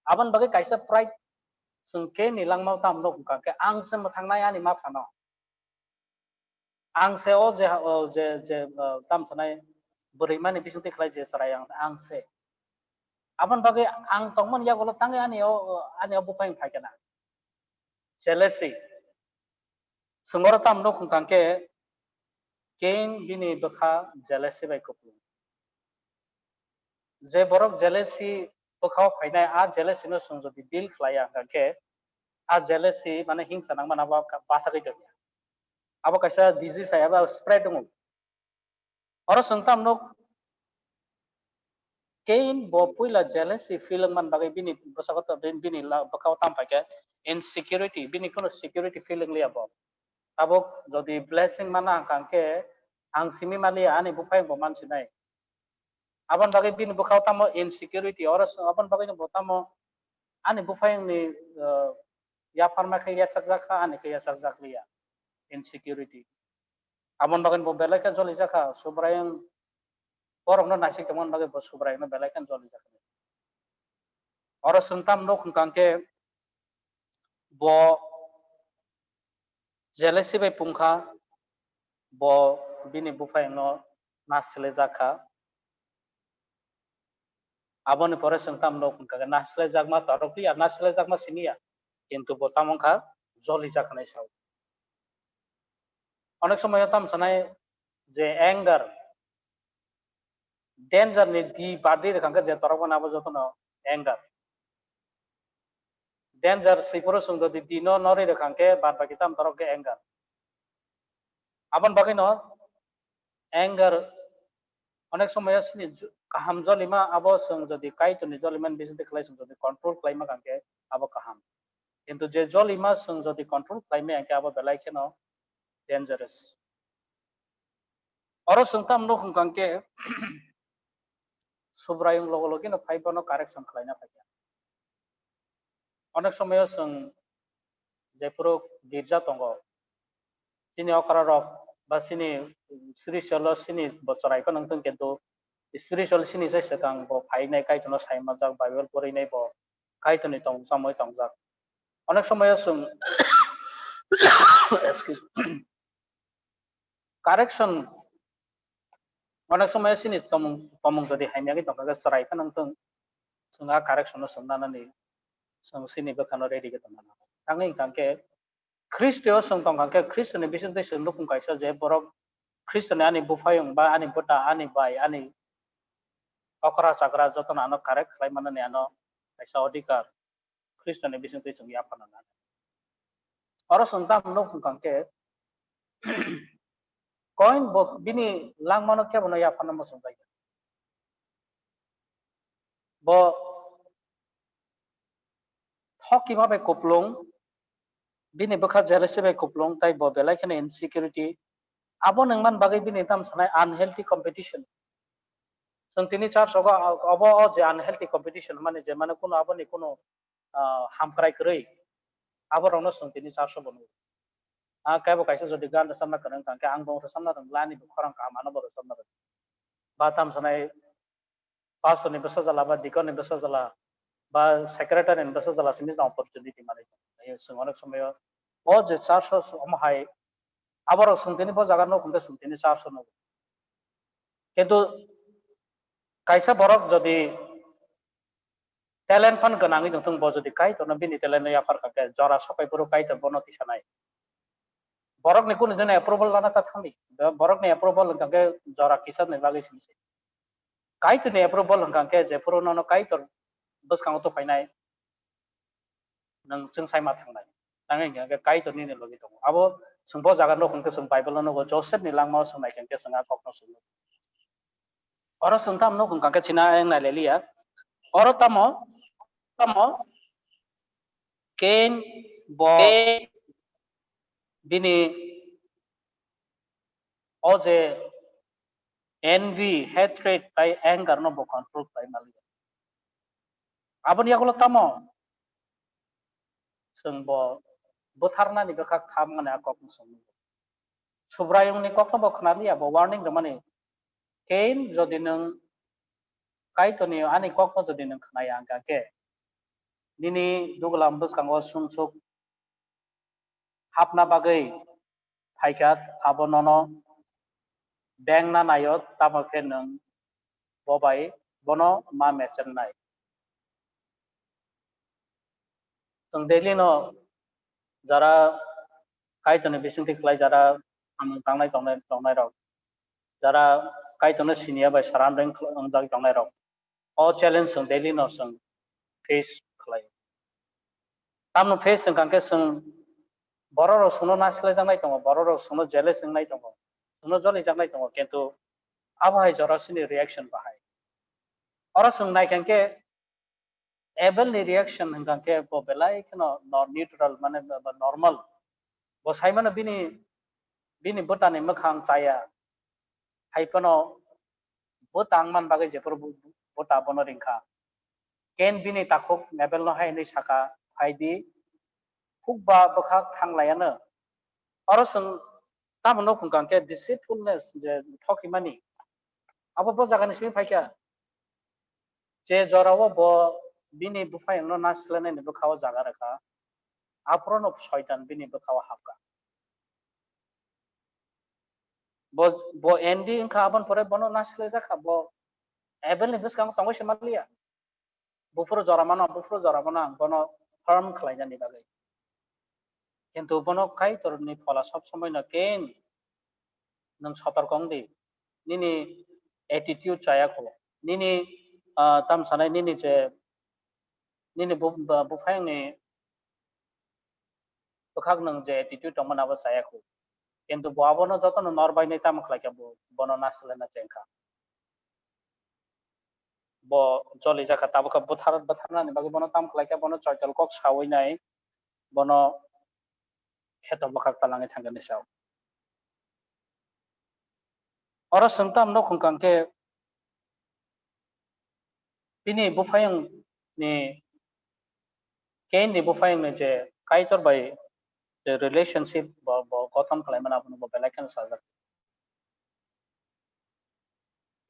Aboni bagwi kaisa pride chwng khe ni langma tamo nuk wngkha khe, "Ang se mwthangnai ani ma phano. Ang se o je, o je, je, o, tam sanai bwrwi mani bisingtwi khlai je chwrai ang, ang se." Aboni bagwi ang tongmani yagulo tangwi ani o, o, ani o buphang phai khe na. Jealousy. Chwng oro tamo nuk wngkha khe, Cain bini bwkha jealousy bai kupulung. Je borok jealousy bwkhao phainai, a jealousy no chwng jodi deal khlai ya hwnkha khe, a jealousy mane hingsa nangmani abo ka-, bachagwi tongya. Abo kaisa disease hai, abo spread wngo. Oro chwng tam nuk, Cain bo puila jealousy feeling man bagwi bini bwsako to bini, bini la-, bwkhao tam paikha insecurity, bini kheno security feeling liya bo. Tabuk jodi blessing mana ang kangkhe ang simi maliya ani buphayung bo mansinai. Aboni bagwi bini bwkhao tamo insecurity, oro chwng aboni bagwi bo tamo ani buphayungni, uh, yapharma khe yachakjak kha, ani khe yachakjak liya, insecurity. Aboni bagwi bo belai khe jolijak kha, Subraiyung borokno naisik tongmani bagwi bo Subraiyungno belai khe jolijak kha. Oro chwng tam nuk hwnkha khe bo jealousy bai pungkha, bo bini buphayungno nasilejak kha. Aboni pore chwng tam nuk hwnkha khe nasilaijakma torok ya, nasilaijakma simi ya, kintu bo tamo wngkha jolijak hinwi sao. Onek somoyo tam sanai je anger, danger ni di bardi rwkha khe je torok mano abo jotono anger. Danger swi phuru chwng jodi di no norwi rwkha khe bad baki tam torok khe anger. Aboni bagwi no anger onek somoyo chini ju-, kaham jolima abo chwng jodi Kaitorni jolimani bisingtwi khlai chwng jodi control khlaima kha khe abo kaham. Kintu je jolima chwng jodi control khlaimaya khe abo belai kheno dangerous. Oro chwng tam nuk hwnkha khe Subraiyung logo logi no phai bono correction khlaina phaikha. Onek somoyo chwng jephuru girja tongo, chini okra rok ba chini spiritual o chini bo chwrai phano wngthung, kintu spiritual chini se swkang bo phainai, Kaitorno sai manjak, Bible porinai bo, Kaitorni tong chamwi tongjak. Onek somoyo chwng, excuse, correction, onek somoyo chini tomung, tomung jodi hamya khe tongkha khe chwrai phano wngthung, chwng a correction no chwng nanani chwng chini bwkhano ready khe tongna nango. Tangwi hwnkha khe Khristo o chwng tongkha khe Khristo ni bisingtwi chwng nukhung kaisa je borok Khristo ni ani buphayung ba ani bwta, ani bai, ani okra chakra jotono ano correct khlai manani ano kaisa odhikar Khristo ni bisingtwi chwng yapharna nango. Oro chwng tamo nuk hwnkha khe Koin bo bini langmano kebono yapharna muchung bai. Bo thokima bai kuplung, bini bwkha jealousy bai kuplung, tai bo belai kheno insecurity. Abo nangman bagwi bini tam sanai unhealthy competition. Chwng tini church rogo abo o je unhealthy competition mani je mane kuno aboni kuno, ah, hamkrai kwrwi, aborokno chwng tini church o bo nugo. Ah, kebo kaisa jodi gan rwchapna kwrwng tang khe ang bo rwchapna rwngla, ani bo khorang kaham ano bo rwchapna rwngla. Ba tam sanai pastor ni bwsa jala ba deacon ni bwsa jala ba secretary ni bwsa jala simi jang opportunity manwi tong. Chwng onek somoyo o je church o omo hai aborok chwng tini bo jaga nugo hwnkhe chwng tini church o nugo. Kintu kaisa borok jodi talent phan gwnangwi tongthung, bo jodi Kaitorno bini talent no yaphar kha khe jora sokai phuru Kaitor bono tisanai. Borokni kunu joni approval lana ta thangdi. Borokni approval wngkha khe jora kisa ni bagwi simi se. Kaitorni approval wngkha khe jephuru nono Kaitor bwskango tuphainai, nwng chwng sai ma thangnai. Tangwi hwnkha khe Kaitor nini logi tongo. Abo chwng bo jaga nugo hwnkhe chwng Bible o nugo, Joseph ni langmao chwng nai khe chwng a kokno chwng nugo. Oro chwng tamo nugo hwnkha khe china ayang nai le liya. Oro tamo, tamo Cain bo bini o je envy, hatred tai anger no bo control khlai maliya. Aboni yagulo tamo chwng bo butharnani bwkha tham mani a kokno chwng nugo. Subraiyungni kokno bo khwnaliya, bo warning rwmani. Cain, jodi nwng Kaitorni ani kokno jodi nwng khwnaya hwnkha khe, nini dugulam bwskango sumsok hapna bagwi phaikha, abo nono bengna naio, tamo khe nwng bo bai bono ma mechengnai. Chwng daily no jara Kaitorni bisingtwi khlai jara samung tangnai tongnai, tongnai rok, jara Kaitorno siniya bai surrendering khl-, wngjak tongnai rok, o challenge chwng daily no chwng face khlai. Tamno face wngkha khe chwng Borok rok chwngno nasilaijaknai tongo, borok rok chwngno jealous wngnai tongo, chwngno jolijaknai tongo, kintu abo hai jora chini reaction bahai. Oro chwng naikha khe Abel ni reaction hwnkha khe bo belai kheno no-, neutral, mane ba normal. Bo sai mano bini, bini bwtani mwkhang chaya. Hai phano bwta wngmani bagwi jephuru bu-, bu-, bwta bono ringkha. Cain bini takhuk Abel no hai hwnwi sakha, "Phai di, hukba bwkhak thang laiya no." Oro chwng tamo nuk hwnkha khe deceitfulness, je thokimani. Abo bo jaga ni simi phaikha. Je jora o bo bini buphaiyung no nasilai nani bwkha o jaga rwkha, aphuru no soitan bini bwkha o hapkha. Bo, bo N D wngkha, aboni pore bono nasilai jakha, bo Abel ni bwskango tongwi se manliya. Buphuru jora mano, buphuru jora mano ang bono harm khlainani bagwi. Kintu bono Kaitorni phola sob somoi no Cain, nwng sotorko wng di, nini attitude chaya kho, nini, ah, tam sanai nini je, nini bu-, ba-, buphayungni bwkhak nwng je attitude tongmani abo chaya kho. Kintu bo abono jotono nor bainai tamo khlaikha bo, bono nasilai na chengkha. Bo joli jakha tabukha bwthar-, bwtharnani bagwi bono tamo khlaikha, bono choital kok sawi nai, bono kheto bwkhak talangwi thangkha ni sao. Oro chwng tamo nuk hwnkha khe bini buphayung ni, Cain ni buphayung ni je Kaitor bai je relationship bo, bo gothon khlaimani abono bo belai kheno sajak.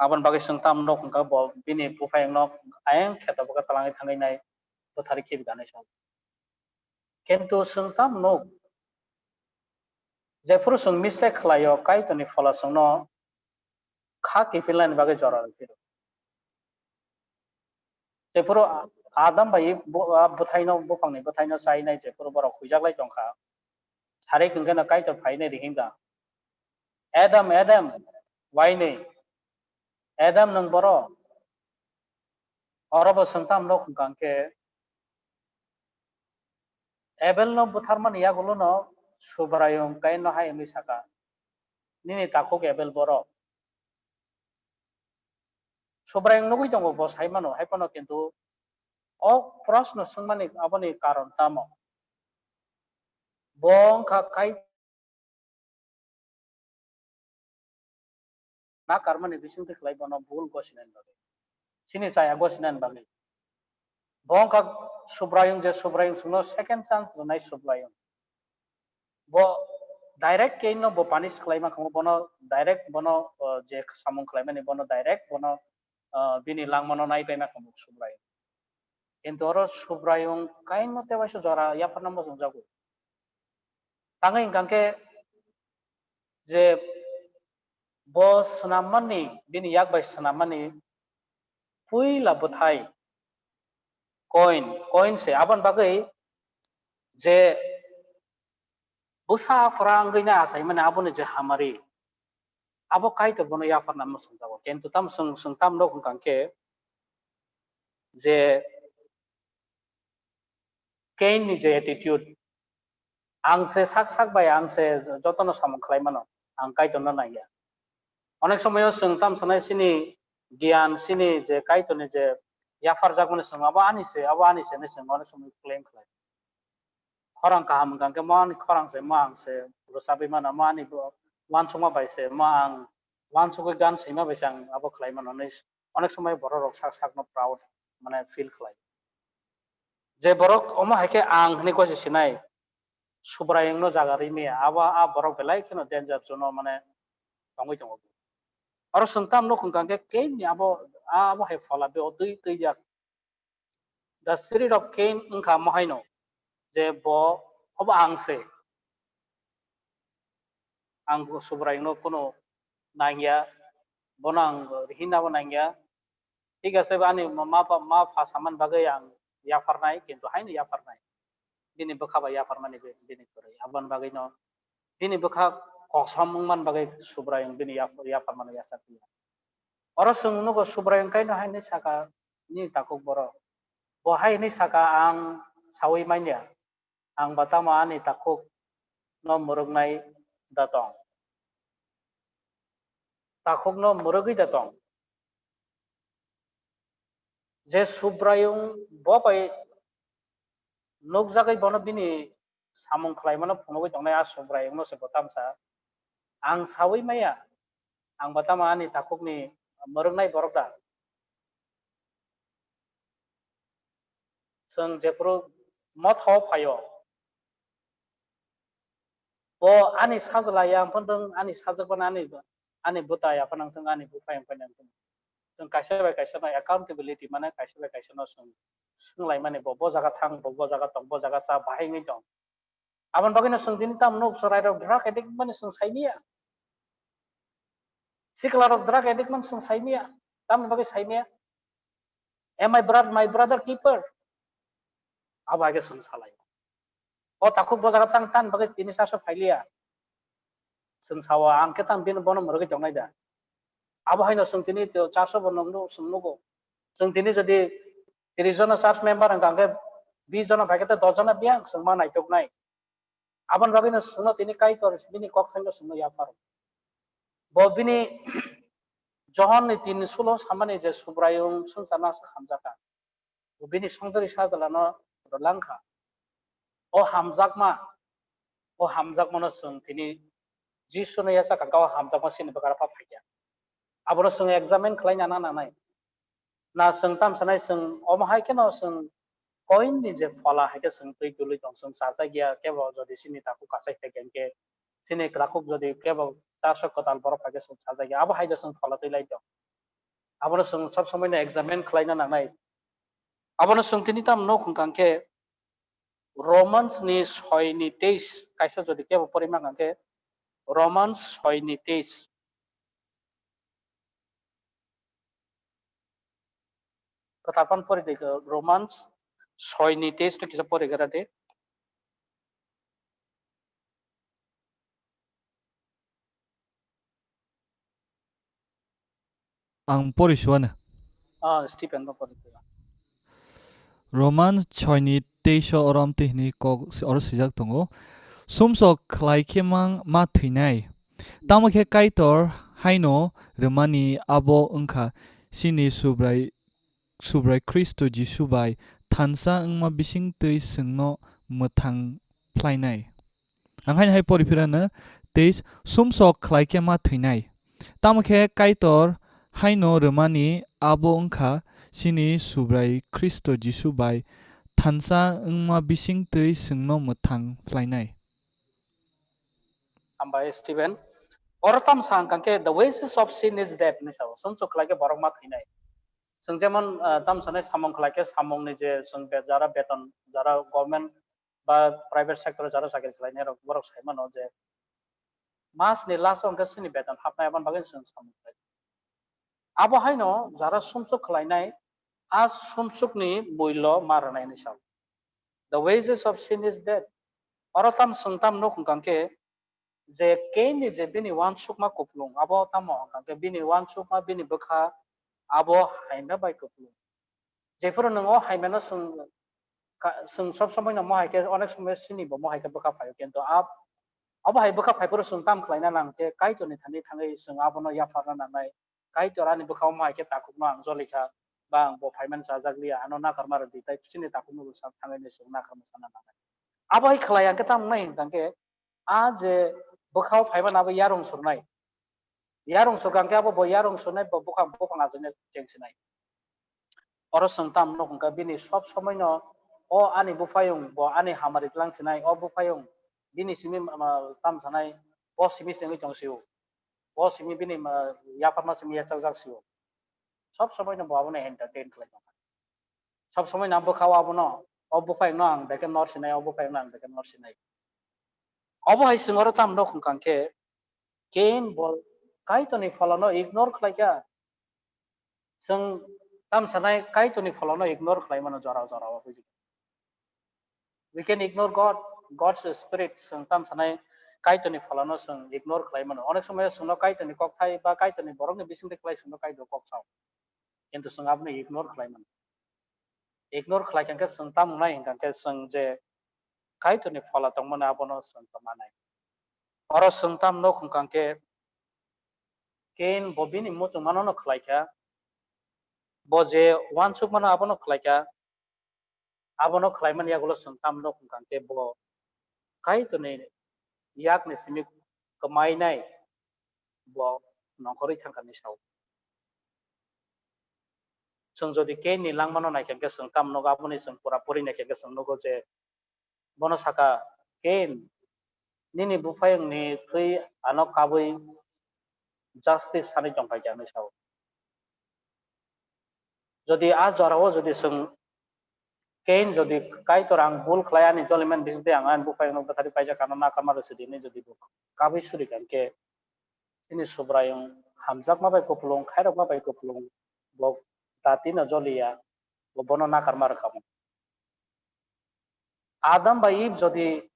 Aboni bagwi chwng tamo nuk hwnkha bo bini buphayung no ayang kheto bwkhak talangwi thangwi nai bwtharwi khibi ganai sao. Kintu chwng tamo nuk, jephuru chwng mistake khlaio, Kaitorni phola chwngno kha kiphilnani bagwi jora rw phiro. Jephuru Adam bai bu-, a bwthaino, buphangni bwthaino chainai, jephuru borok huijaklai tongkha, sari hwnkhe no Kaitor phainai rihimda, "Adam, Adam, wainwi? Adam, nwng boro?" Oro bo chwng tamo nuk hwnkha khe, Abel no butharmani yagulo no Subraiyung Kain no hai hwnwi sakha, "Nini takhuk Abel boro?" Subraiyung nugwi tongo bo sai mano, hai phano kintu o proshno swngmani aboni karon tamo? Bo wngkha Kai-, nakarmani bisingtwi khlai bono bul gosinani bagwi, chini chaya gosinani bagwi. Bo wngkha Subraiyung, je Subraiyung chwngno second chance rwnai Subraiyung. Bo direct Kain no bo punish khlaima khamu, bono direct bono, uh, je samung khlaimani bono direct bono, uh, bini langmano naipaima khamu Subraiyung. Kintu oro Subraiyung Kain no tebaisa jora yapharna muchungjago. Tangwi hwnkha khe je bo swnammani, bini yak bai swnammani puila bwthai Kain, Kain se. Aboni bagwi je bwsa phwrwngwi na achaimani aboni je hamari, abo Kaitor bono yapharna muchungjago. Kintu tamo chwng, chwng tamo nuk hwnkha khe je Kain ni je attitude, "Ang se sak sak bai, ang se jotono samung khlai mano, ang Kaitor no nangya." Onek somoyo chwng tamo sanai chini giyan, chini je Kaitor ni je yapharjakmani chwng, "Abo ani se, abo ani se," hinwi chwng onek somoy claim khlai. Khorang kaham hwnkha khe mo ani khorang se, mo ang se rwchabwi mano, mo ani bo uansukma bai se, mo ang uansugwi gan swima bai se ang abo khlai mano hinwi onek somoy borok rok sak sakno proud mane feel khlai. Je borok omo hai khe ang hinwi gosi sinai, Subraiyung no jaga rimaya, abo a borok belai kheno danger zone o mane tongwi tongo. Oro chwng tamo nuk hwnkha khe Kain ni abo, abo hai phola be o twi twijak. The spirit of Cain wngkha omo haino je bo, obo ang se, ang Subraiyung no kuno nangya, bono ang hinna bo nangya. Thik ase, ani ma, ma, ma pha samani bagwi ang yapharnai, kintu haino yapharnai. Bini bwkha bai yapharmani bi-, bini kwrwi. Aboni bagwino bini bwkha kosom wngmani bagwi Subraiyung bini yap-, yapharmano yachak ya. Oro chwng nugo Subraiyung Kaino hai hwnwi sakha, "Nini takhuk borok?" Bo hai hwnwi sakha, "Ang saui manya." Ang ba tamo ani takhuk no mwrwknai da tong? Takhukno mwrwgwi da tong? Je Subraiyung bo bai nukjagwi bono bini samung khlaimano phunugwi tongnai, a Subraiyungno se bo tamsa ang saui maya, ang bo tamo ani takhukni mwrwknai borok da? Chwng jephuru motha o phaio, bo ani sajla ya phano thwng, ani sajwk phano ani, ani bwta ya phano thwng, ani buphai phano thwng, chwng kaisa bai kaisa no accountability mane kaisa bai kaisa no chwng swnglaimani, bo bo jaga thang, bo bo jaga tong, bo jaga cha, bahai wngwi tong. Aboni bagwino chwng tini tamo nuk, chwrairok drug addict mani chwng saimaya. Siklarok drug addict mani chwng saimaya. Tamoni bagwi saimaya? Am I brother, my brother keeper? Abo hai khe chwng salai. O takhuk bo jaga tang, tan bagwi tini charso phailiya. Chwng sao, ang khe tang bini bono mwrwgwi tongnai da? Abo haino chwng tini to charso bo nungno chwng nugo. Chwng tini jodi tris jona church member wngkha, hwnkhe bis jona bai khe te dos jona biyang chwng ma naituknai. Aboni bagwino chwngno tini Kaitor bini kok thaino chwngno yapharo. Bo bini Johon ni tin sulo samani je Subraiyung swngcharno aswk hamjakha. Bo bini songdari sajlano rwlangkha. O hamjakma, o hamjakmano chwng tini Jisuno yachakhakha, o hamjakma chini bwkha pha phaikha. Abono chwng examine khlai nana nangnai. Na chwng tam sanai, chwng omo hai kheno chwng koin ni je phola hai khe chwng twi dului tong, chwng chajak ya, kebo jodi chini takhuk kasai phai khe, chini takhuk jodi kebo charso kwtal borok phai khe chwng chajak ya, abo hai je chwng phola twi lai tong. Abono chwng sob somoi no examine khlai na nangnai. Abono chwng tini tam nuk hwnkha khe Romans ni soi ni teis, kaisa jodi kebo pori ma hwnkha khe Romans soi ni teis. Kwtal phan pori de, Romans soi ni teis no kisa pori gra de. Ang pori suana. Ah, Stephen no pori suana. Roman soi ni teis o oro amtwi hwnwi kok oro swijak tongo, "Sumsok khlai khe mang ma thwinai." Tamo khe Kaitor haino rwmani abo wngkha chini Subrai, Subrai Khristo Jisu bai thansa wngma bising twi chwngno mwthang phlainai. Ang haino hai pori phirano, teis, "Sumsok khlai khe ma thwinai." Tamo khe Kaitor haino rwmani abo wngkha chini Subrai Khristo Jisu bai thansa wngma bising twi chwngno mwthang phlainai. Hambai Stephen. Oro tam sa hwnkha khe, "The wages of sin is death" hinwi sao. Sumsok khlai khe borok ma thwinai. Chwng jemon, ah, tam sanai samung khlai khe samungni je chwng be-, jara beton, jara government ba private sector o jara chakri khlainai rok, borok sai mano je mas ni last o hwnkhe chini beton hapnai, aboni bagwi chwng samung khlai. Abo haino jara sumsok khlainai, a sumsokni muilo ma rwnai hinwi sao. "The wages of sin is death." Oro tam chwng tam nuk hwnkha khe, je Cain ni je bini uansukma kupulung, abo tamo hwnkha khe bini uansukma, bini bwkha abo haima bai kupulung. Jephuru nwng o haimano chwng ka-, chwng sob somoi no mo hai khe, onek somoi sini bo mo hai khe bwkha phaio, kintu ab-, abo hai bwkha phaiphuru chwng tam khlaina nang khe Kaitorni thani thangwi chwng abono yapharna nangnai. Kaitor ani bwkhao mo hai khe takhukno ang jolikha, ba ang bo phaimani chajakliya, ano nakarma rwdi, tai chini takhukno bo sak thangwi chwng nakarma sana nangnai. Abo hai khlai ang khe tamo wngnai hwnkha khe, a je bwkhao phaimani abo yarung surnai. Yarung surkha hwnkhe abo bo yarung surnai, bo buphang, buphang achuknai chengsinai. Oro chwng tamo nuk hwnkha bini sob somoi no, "O ani buphayung, bo ani hamari tlang sinai, o buphayung bini simi ma, ma, tam sanai, bo simi chengwi tong sio. Bo simi bini ma, yapharma simi yachakjak sio." Sob somoi no bo abono entertain khlai tongkha. Sob somoi no bwkhao abono, "O buphayung no ang beke nor sinai, o buphayung no ang beke nor sinai." Obo hai chwng oro tamo nuk hwnkha khe, Cain bo Kaitorni pholano ignore khlaikha. Chwng tam sanai Kaitorni pholano ignore khlaimano jora jora o buji. We can ignore God, God's spirit. Chwng tam sanai Kaitorni pholano chwng ignore khlaimano. Onek somoi chwngno Kaitorni kokthai ba Kaitorni borokni bisingtwi khlai chwngno Kaitor kok sao. Kintu chwng abono ignore khlaimano. Ignore khlai khe chwng tamo wngnai hwnkha khe chwng je Kaitorni phola tongmani abono chwng tongmanai. Oro chwng tam nuk hwnkha khe, Cain bo bini muchungmano no khlai kha, bo je uansukmano abono khlai kha, abono khlaimani yagulo chwng tam nuk hwnkha khe bo Kaitorni yakni simi kwmainai bo nongkhorwi thangkha hinwi sao. Chwng jodi Cain ni langmano naikha khe chwng tam nuk, aboni chwng pura puri naikha khe chwng nugo je bono saka, "Cain, nini buphayungni thwi ano kabwi justice sanwi tongphai kha," hinwi sao. Jodi a jorao jodi chwng Cain jodi, "Kaitor, ang bul khlai, ani joliman bisingtwi ang ani buphayungno bwtharwi paijak, ano nakarma rwsidi," hinwi jodi bo kabwi suri kha khe, chini Subraiyung hamjakma bai kupulung, khairokma bai kupulung, bo datino joliya, bo bono nakarma rwkha. Adam bai Eve jodi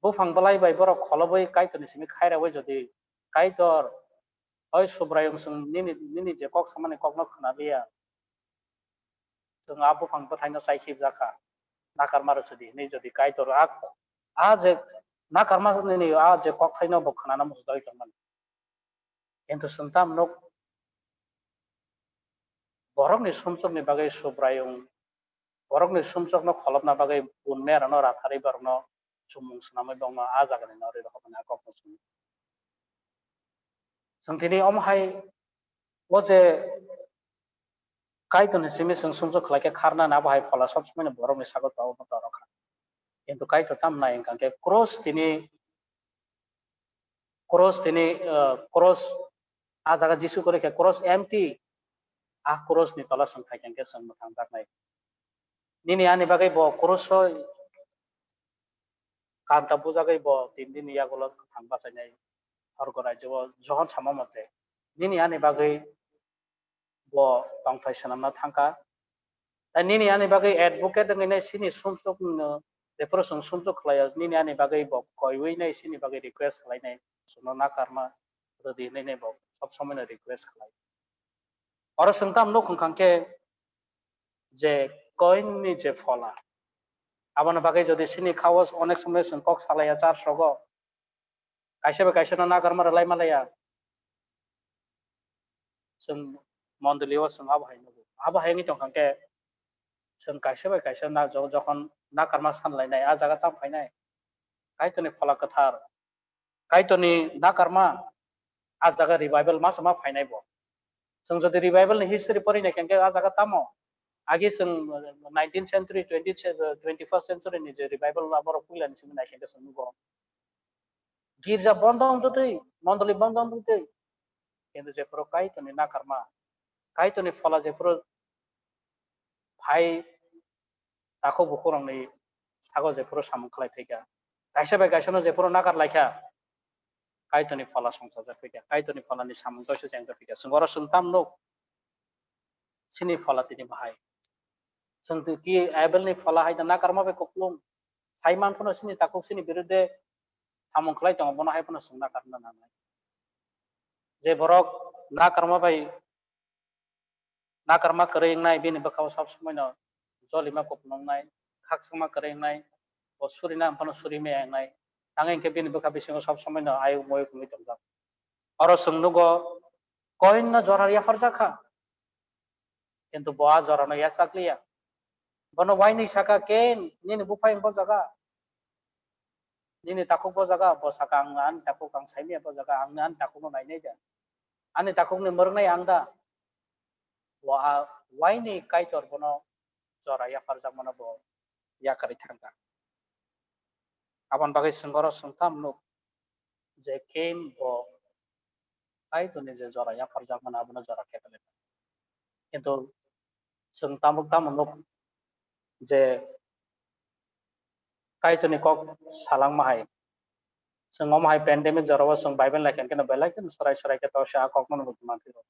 buphang bwlai bai borok kholobwi Kaitorni simi khairaui jodi, "Kaitor, oi Subraiyung, chwng nini, nini je kok samani kokno khwnaliya, chwng a buphang bwthaino chai khibjak kha, nakarma rwsidi," hinwi jodi Kaitor a, a je nakarma nini a je kokthaino bo khwnana muchungwi tongmani. Kintu chwng tam nuk, borokni sumsokni bagwi Subraiyung, borokni sumsokno kholopna bagwi bun merano ratharwi borokno chumung swnamwi bongno a jagani norwi rohormani a kokno chumung. Chwng tini omo hai o je Kaitorni simi chwng sumsok khlai khe kharna, abo hai phola sob somoino borokni sago tongma torok kha. Kintu Kaitor tam nai wngkha khe cross tini, cross tini, ah, cross a jaga Jisu kwrwi khe cross empty, a cross ni tola chwng phai khe chwng mwthang jaknai. Nini ani bagwi bo cross o kanta bujagwi bo tin din ni yagulo kwthang bachainai sorgo rajyo o Johon sama mote. Nini ani bagwi bo tongthai swnamna thangkha. Tai nini ani bagwi advocate wngwi nai sini sumsok no, jephuru chwng sumsok khlaio, nini ani bagwi bo koiwi nai sini bagwi request khlainai, chwngno nakarma rwdi hinwi nai bo sob somoino request khlai. Oro chwng tam nuk hwnkha khe je Cain ni je phola, aboni bagwi jodi sini khao onek somoi chwng kok salaiya church rogo, kaisa bai kaisa no nakarma rwlai malaya. Chwng mondoli o chwng abo hai nugo. Abo hai wngwi tongkha khe chwng kaisa bai kaisa na jo-, jokhon nakarma sanlainai, a jaga tam phainai. Kaitorni phola kwthar, Kaitorni nakarma, a jaga revival ma sama phainai bo. Chwng jodi revival ni history pori nai khe a jaga tamo? Agi chwng nineteenth century, twenty, twenty-first century ni je revival aborok puila ni simi nai khe chwng nugo. Girja bondo wngtwi, mondoli bondo wngtwi. Kintu jephuru Kaitorni nakarma, Kaitorni phola jephuru phai takhuk bukhukrokni sago jephuru samung khlai phaikha, kaisa bai kaisano jephuru nakar laikha, Kaitorni phola songchajak phaikha, Kaitorni pholani samung toisa chengjak phaikha. Chwng oro chwng tam nuk, chini phola tini bahai. Chwng twi ki Abelni phola hai da nakarma bai kupulung. Sai man phano chini takhuk chini birude samung khlai tongo, bono hai phano chwng nakarna nangnai. Je borok nakarma bai nakarma kwrwi wngnai, bini bwkhao sob somoino jolima kupulung wngnai, khakchangma kwrwi wngnai, bo surina phano suri maya wngnai, tangwi hwnkhe bini bwkha bisingo sob somoino ayuk muyuk wngwi tongjak. Oro chwng nugo, Koinno jora yapharjak kha, kintu bo a jorano yachakliya. Bono wainwi saka, "Ken, nini buphayung bo jaga, nini takhuk bo jaga." Bo saka, "Ang ani takhuk ang saimanya bo jaga, ang ani takhukno nainai da, ani takhukni mwrwngnai ang da?" Bo a waini Kaitor bono jora yapharjakmano bo yakarwi thangkha. Aboni bagwi chwng oro chwng tam nuk je Ken bo Kaitorni je jora yapharjakmano abono jora kheklai. Kintu chwng tabuk tamo nuk je Kaitorni kok salangma hai. Chwng omo hai pandemic jorao chwng Bible naikha khe belai kheno swrai swrai khe tose a kokno nugwi manphiro.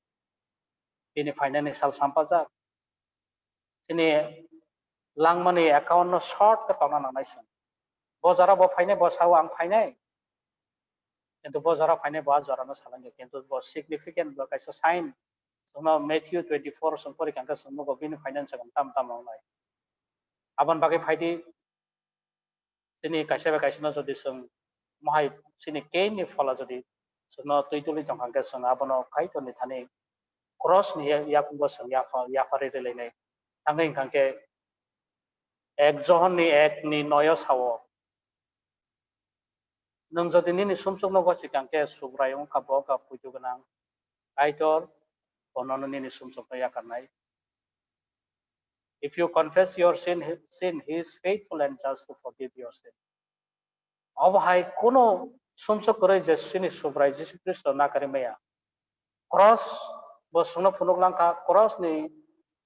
Bini phainani sal sampajak. Chini langmani account no short khe tongna nangnai chwng. Bo jora bo phainai, bo sao ang phainai. Kintu bo jora phainai, bo a jorano salangya. Kintu bo significant bo kaisa sign. Chwngno Matthew twenty-four chwng pori kha khe chwng nugo bini finance ang tam tam wngnai. Aboni bagwi phaidi, chini kaisa bai kaisa no jodi chwng mohai chini keini phola jodi chwngno twi tuli tongkha hwnkhe chwng abono Kaitorni thani cross ni ya-, yakungo chwng yapha-, yapharwi rwlainai. Tangwi hwnkha hwnkhe ek Johon ni ek ni noyo sao, nwng jodi nini sumsokno gosi kha hwnkhe Subrai wngkha bo wngkha poito gwnang Kaitor, bo nono nini sumsokno yakarnai. If you confess your sin, sin, he is faithful and just to forgive your sin. Obo hai kunu sumsok kwrwi je chini Subrai Jisu Khristo nakarwi maya. Cross bo chwngno phunuk langkha, cross ni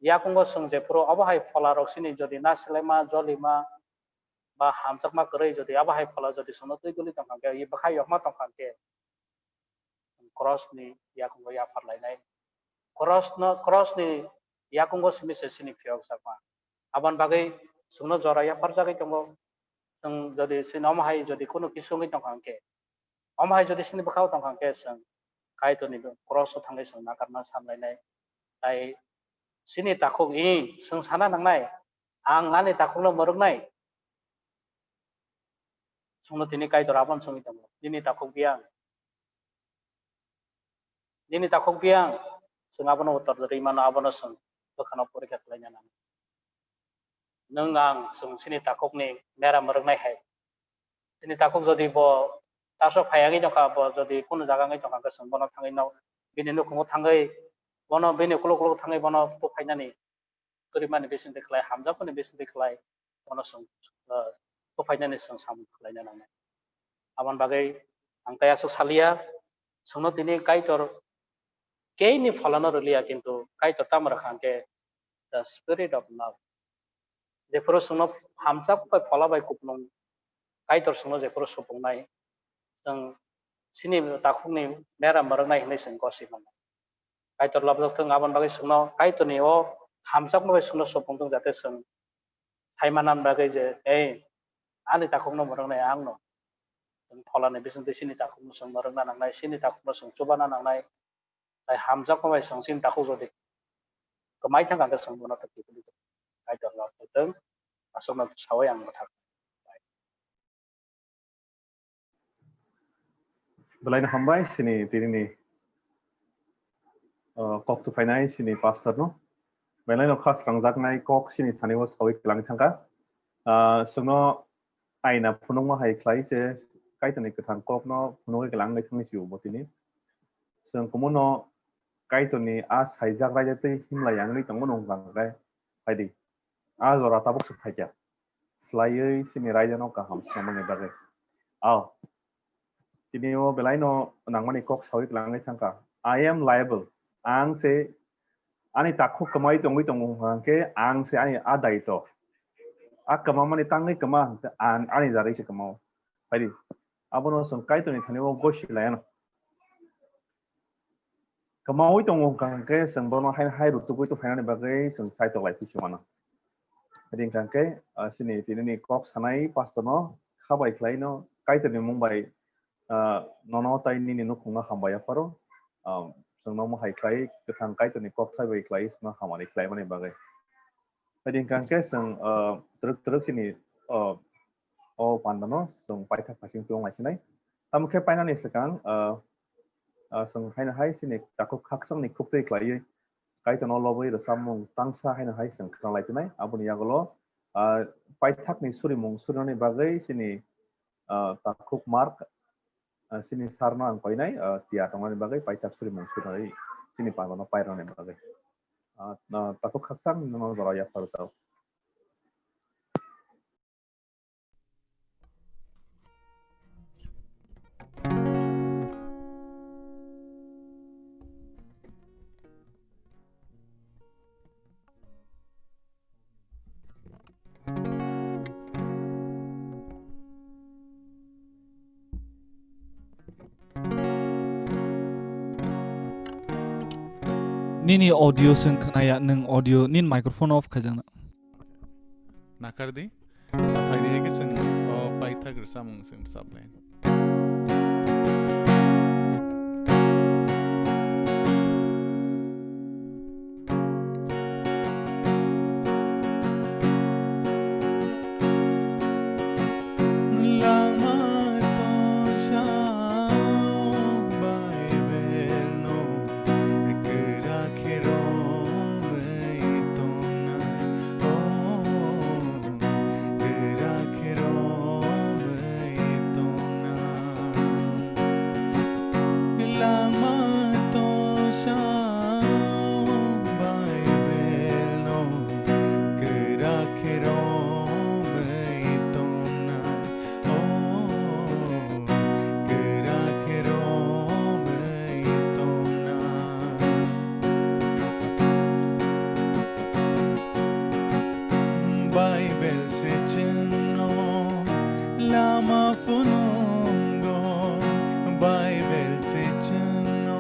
yakungo chwng jephuru obo hai phola rok chini jodi na selaima, jolima, ba hamjakma kwrwi jodi abo hai phola jodi chwngno twi guli tongkha hwnkhe, bwkha yokma tongkha hwnkhe, cross ni yakungo yaphar lainai. Cross no, cross ni yakungo simi se chini phiyok jakma. Aboni bagwi chwngno jora yapharjagwi tongo. Chwng jodi chini omo hai jodi kunu kisu wngwi tongkha hwnkhe, omo hai jodi chini bwkhao tongkha hwnkhe, chwng Kaitorni cross o thangwi chwng nakarna san lainai. Tai chini takhuk i chwng sana nangnai, ang ani takhukno mwrwknai. Chwngno tini Kaitor abono swngwi tongo, nini takhuk biyang? Nini takhuk biyang? Chwng abono uttor rwui mano, abono chwng bwkhano porikha khlaina nango. Nwng ang chwng chini takhukni mera mwrwknai hai. Chini takhuk jodi bo taso phai wngwi tongkha, bo jodi kunu jaga wngwi tongkha, hwnkhe chwng bono thangwi no, bini nukhungo thangwi, bono bini ukuluk ukuluk thangwi bono buphainani, kwrwimani bisingtwi khlai, hamjakmani bisingtwi khlai, bono chwng, ah, buphainani chwng samung khlaina nangnai. Aboni bagwi ang tei aswk saliya, chwngno tini Kaitor keini pholano rwliya, kintu Kaitor tamo rwkha hwnkhe the spirit of love. Jephuru chwngno hamjak bai phola bai kupulung Kaitor chwngno jephuru supungnai, chwng chini takhukni mera mwrwknai hwnwi chwng gosi mano. Kaitor labjak thung, aboni bagwi chwngno Kaitorni o hamjakma bai chwngno supung thung, jate chwng hai manna bagwi je, ei, ani takhukno mwrwknai angno. Chwng pholani bisingtwi chini takhukno chwng mwrwkna nangnai, chini takhukno chwng chubana nangnai. Tai hamjakma bai chwng chini takhuk jodi kwmai thangkha hwnkhe chwng bono twi tuli Kaitor labjak thung, aswkno saui ang mwthak. Belaino hambai chini tinini, uh, kok tuphainai chini pastor no. Belaino kha srangjaknai kok chini thani o saui kwlangwi thangkha. Uh, chwngno aina phunukma hai khlai se Kaitorni kwthang kokno phunugwi kwlangwi thangwi sio bo tini. Chwng kumuno Kaitorni a saijak raida tei himlai wngwi tongmano hwnkha hwnkhe, phaidi. A jora tabuk se phaikha. Swlaiwi chini raidano kaham swnamani bagwi. Ao. Tini o belaino nangmani kok saui kwlangwi thangkha. I am liable. Ang se ani takhuk kwmai tongwi tongo hwnkha hwnkhe ang se ani a daito. A kwmamani tangwi kwma hwnkhe an-, ani jarwi se kwmao. Phaidi. Abono chwng Kaitorni thani o gosi laiano. Kwmaui tongo hwnkha hwnkhe chwng bono hai, hai rutugwi tongphainani bagwi chwng saitok lai phi se mano. Hwnkha hwnkhe, ah, chini tinini kok sanai pastor no kha bai khlai no Kaitorni mung bai, ah, nono tai nini nukhungno hambai yapharo, ah, chwngno mohai khlai kwthang Kaitorni kok thai bai khlai chwngno hamari khlaimani bagwi. Hwnkha hwnkhe chwng, ah, twrwk twrwk chini, ah, o pandano chwng paithak phasing tong lai sinai. Tamo khe painani swkang, ah, ah, chwng haino hai chini takhuk khakchangni khuktwi khlaiwi Kaitorno lobwi rwchapmung tangsa haino hai chwng khna lai tonai. Aboni yagulo, ah, paithakni surimung surinani bagwi chini, ah, takhuk Mark, ah, chini sarno ang koinai, ah, tiyar tongnani bagwi paithak surimung surinai chini pandano pairwnani bagwi. Ah, ah, takhuk khakchang nono jora yaphar rwchao. Nini audio se wng khna ya, nwng audio, nini microphone off khaijak na. Nakar di, phai di hai khe chwng o paithak rwchapmung chwng rwchap lai. Lama to Baibel se chwngno lama phunungo, Baibel se chwngno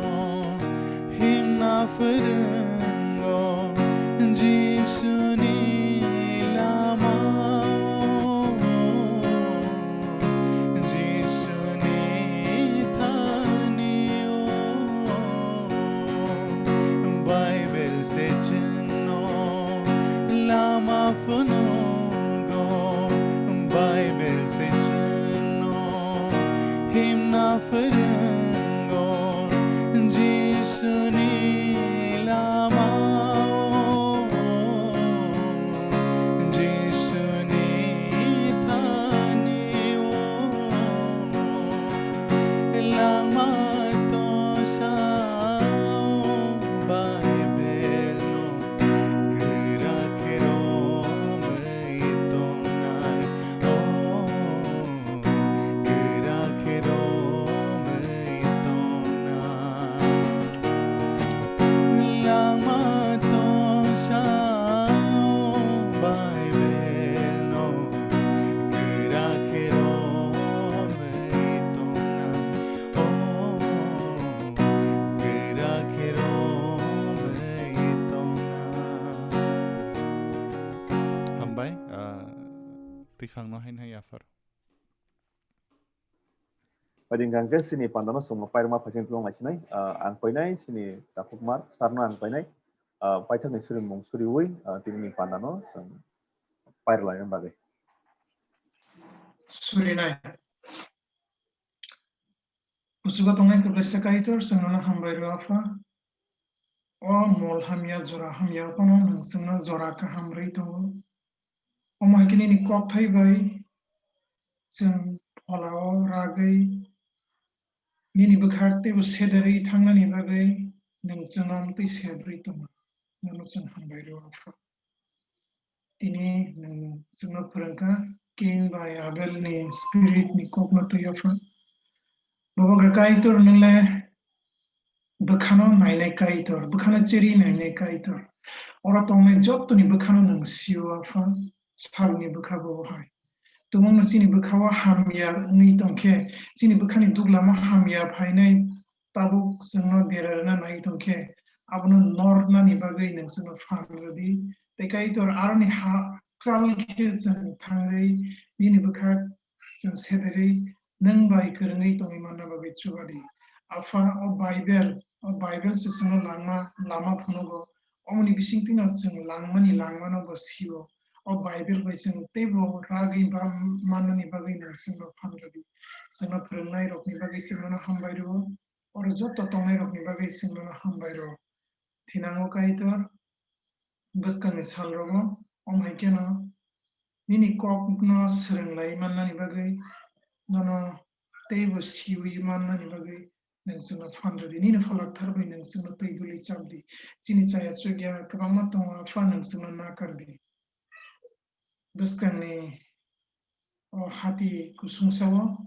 himna phwrwngo, Jisuni lamao, Jisuni thanio. Baibel se chwngno lama phunungo, Baibel se chwngno himna phwrwngo, Jisuni lamao, Jisuni thanio. Langma tongsa o Baibel no kwrak khe romwi tongnai, o kwrak khe romwi tongnai. Langma tongsa o Baibel no kwrak khe romwi tongnai, o kwrak khe romwi tongnai. Hambai, ah, twiphangno haino hai yaphar. Phaidi hwnkha khe chini pandano chwngno pairwkma phaising tonglaisini, ah, ang painai chini takhukmar sir no ang painai, ah, paithakni surimung suriwi, ah, tini pandano chwng pairwlaina bagwi. Surinai. Kuchugo tongnai kwplaisa Kaitor, chwng nono hambai rw Apha. O mol hamya, jora hamya, o phano nwng chwngno jora kaham rwi tongo. Omo hai khe nini kokthai bai chwng pholao ragwi nini bwkhak teibo sederwi thangnani bagwi nwng chwngno amtwi sebrwi tongo. Nono chwng hambai rw Apha. Tini nwng chwngno phwrwngkha, Cain bai Abel ni spirit ni kokno twi Apha. Bubagra Kaitor, nwng le bwkhano nainai Kaitor, bwkhano cheri nainai Kaitor. Oro tongnai jottoni bwkhano nwng sio Apha, salni bwkha bo hai. Tumungno chini bwkhao hamya wngwi tongkhe, chini bwkhani duglama hamya phainai tabuk chwngno dera rwna nai tongkhe, abono nornani bagwi nwng chwngno phan rwdi. Tei Kaitor, aroni ha kchal khe chwng thangwi nini bwkhak chwng sederwi nwng bai kwrwngwi tongwi manna bagwi chubadi. Apha, o Baibel, o Baibel se chwngno langma, lama phunugo. Omoni bisingtwino chwng langmani langmano bo sio. O Baibel bai chwng teibo ragwi ba mannani bagwi nwng chwngno phan rwdi. Chwngno phwrwngnairokni bagwi chwng nono hambai rwo. Oro joto tongnairokni bagwi chwng nono hambai rwo. Thinango Kaitor, bwskangni salrogo, omo hai kheno nini kokno swrwng lai mannani bagwi nono teibo siui mannani bagwi nwng chwngno phan rwdi. Nini pholak thar bai nwng chwngno twi duli chapdi. Chini chaya chukya kwbangma tongo, Apha, nwng chwngno nakar di. Bwskangni o hati kusungsao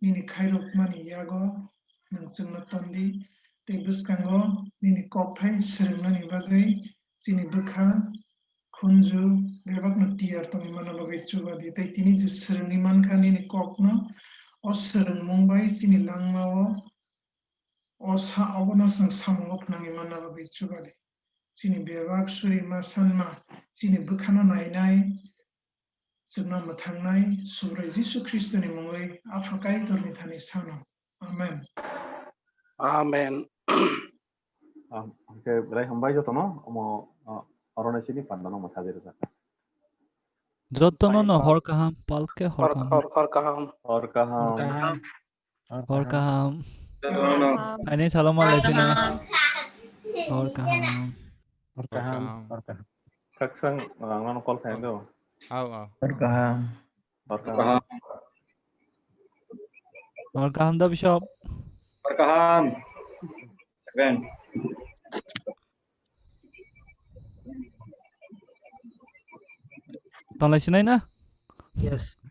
nini khairokmani yago nwng chwngno tondi, tei bwskango nini kokthai swrwngnani bagwi chini bwkha khunju bebakno tiyar tongwi manna bagwi chubadi. Tei tini je swrwngwi mankha nini kokno, o swrwngmung bai chini langmao o sa-, obono chwng samungo phnangwi manna bagwi chubadi. Chini bebak surima sanma, chini bwkhano nainai, chwngno mwthangnai Subrai Jisu Khristoni mungwi Apha Kaitorni thani sano. Amen. Amen. Ah, hwnkhe belai hambai jotono, omo, ah, oro nai chini pandano mwthajwi rwjakha. Jotono no hor kaham, palke hor Hor, kaham. Hor, hor kaham. Hor kaham. Hor kaham. Hor kaham. Hor kaham. Hor kaham. Ani salam alaikum. Hor kaham. Hor kaham. Hor kaham. Hor kaham. Kaksang, ah, ngano call khayan do. Au, au. Hor kaham. Hor kaham. Hor kaham da Bishop. Hor kaham. Kren. Tonglai sinai na? Yes.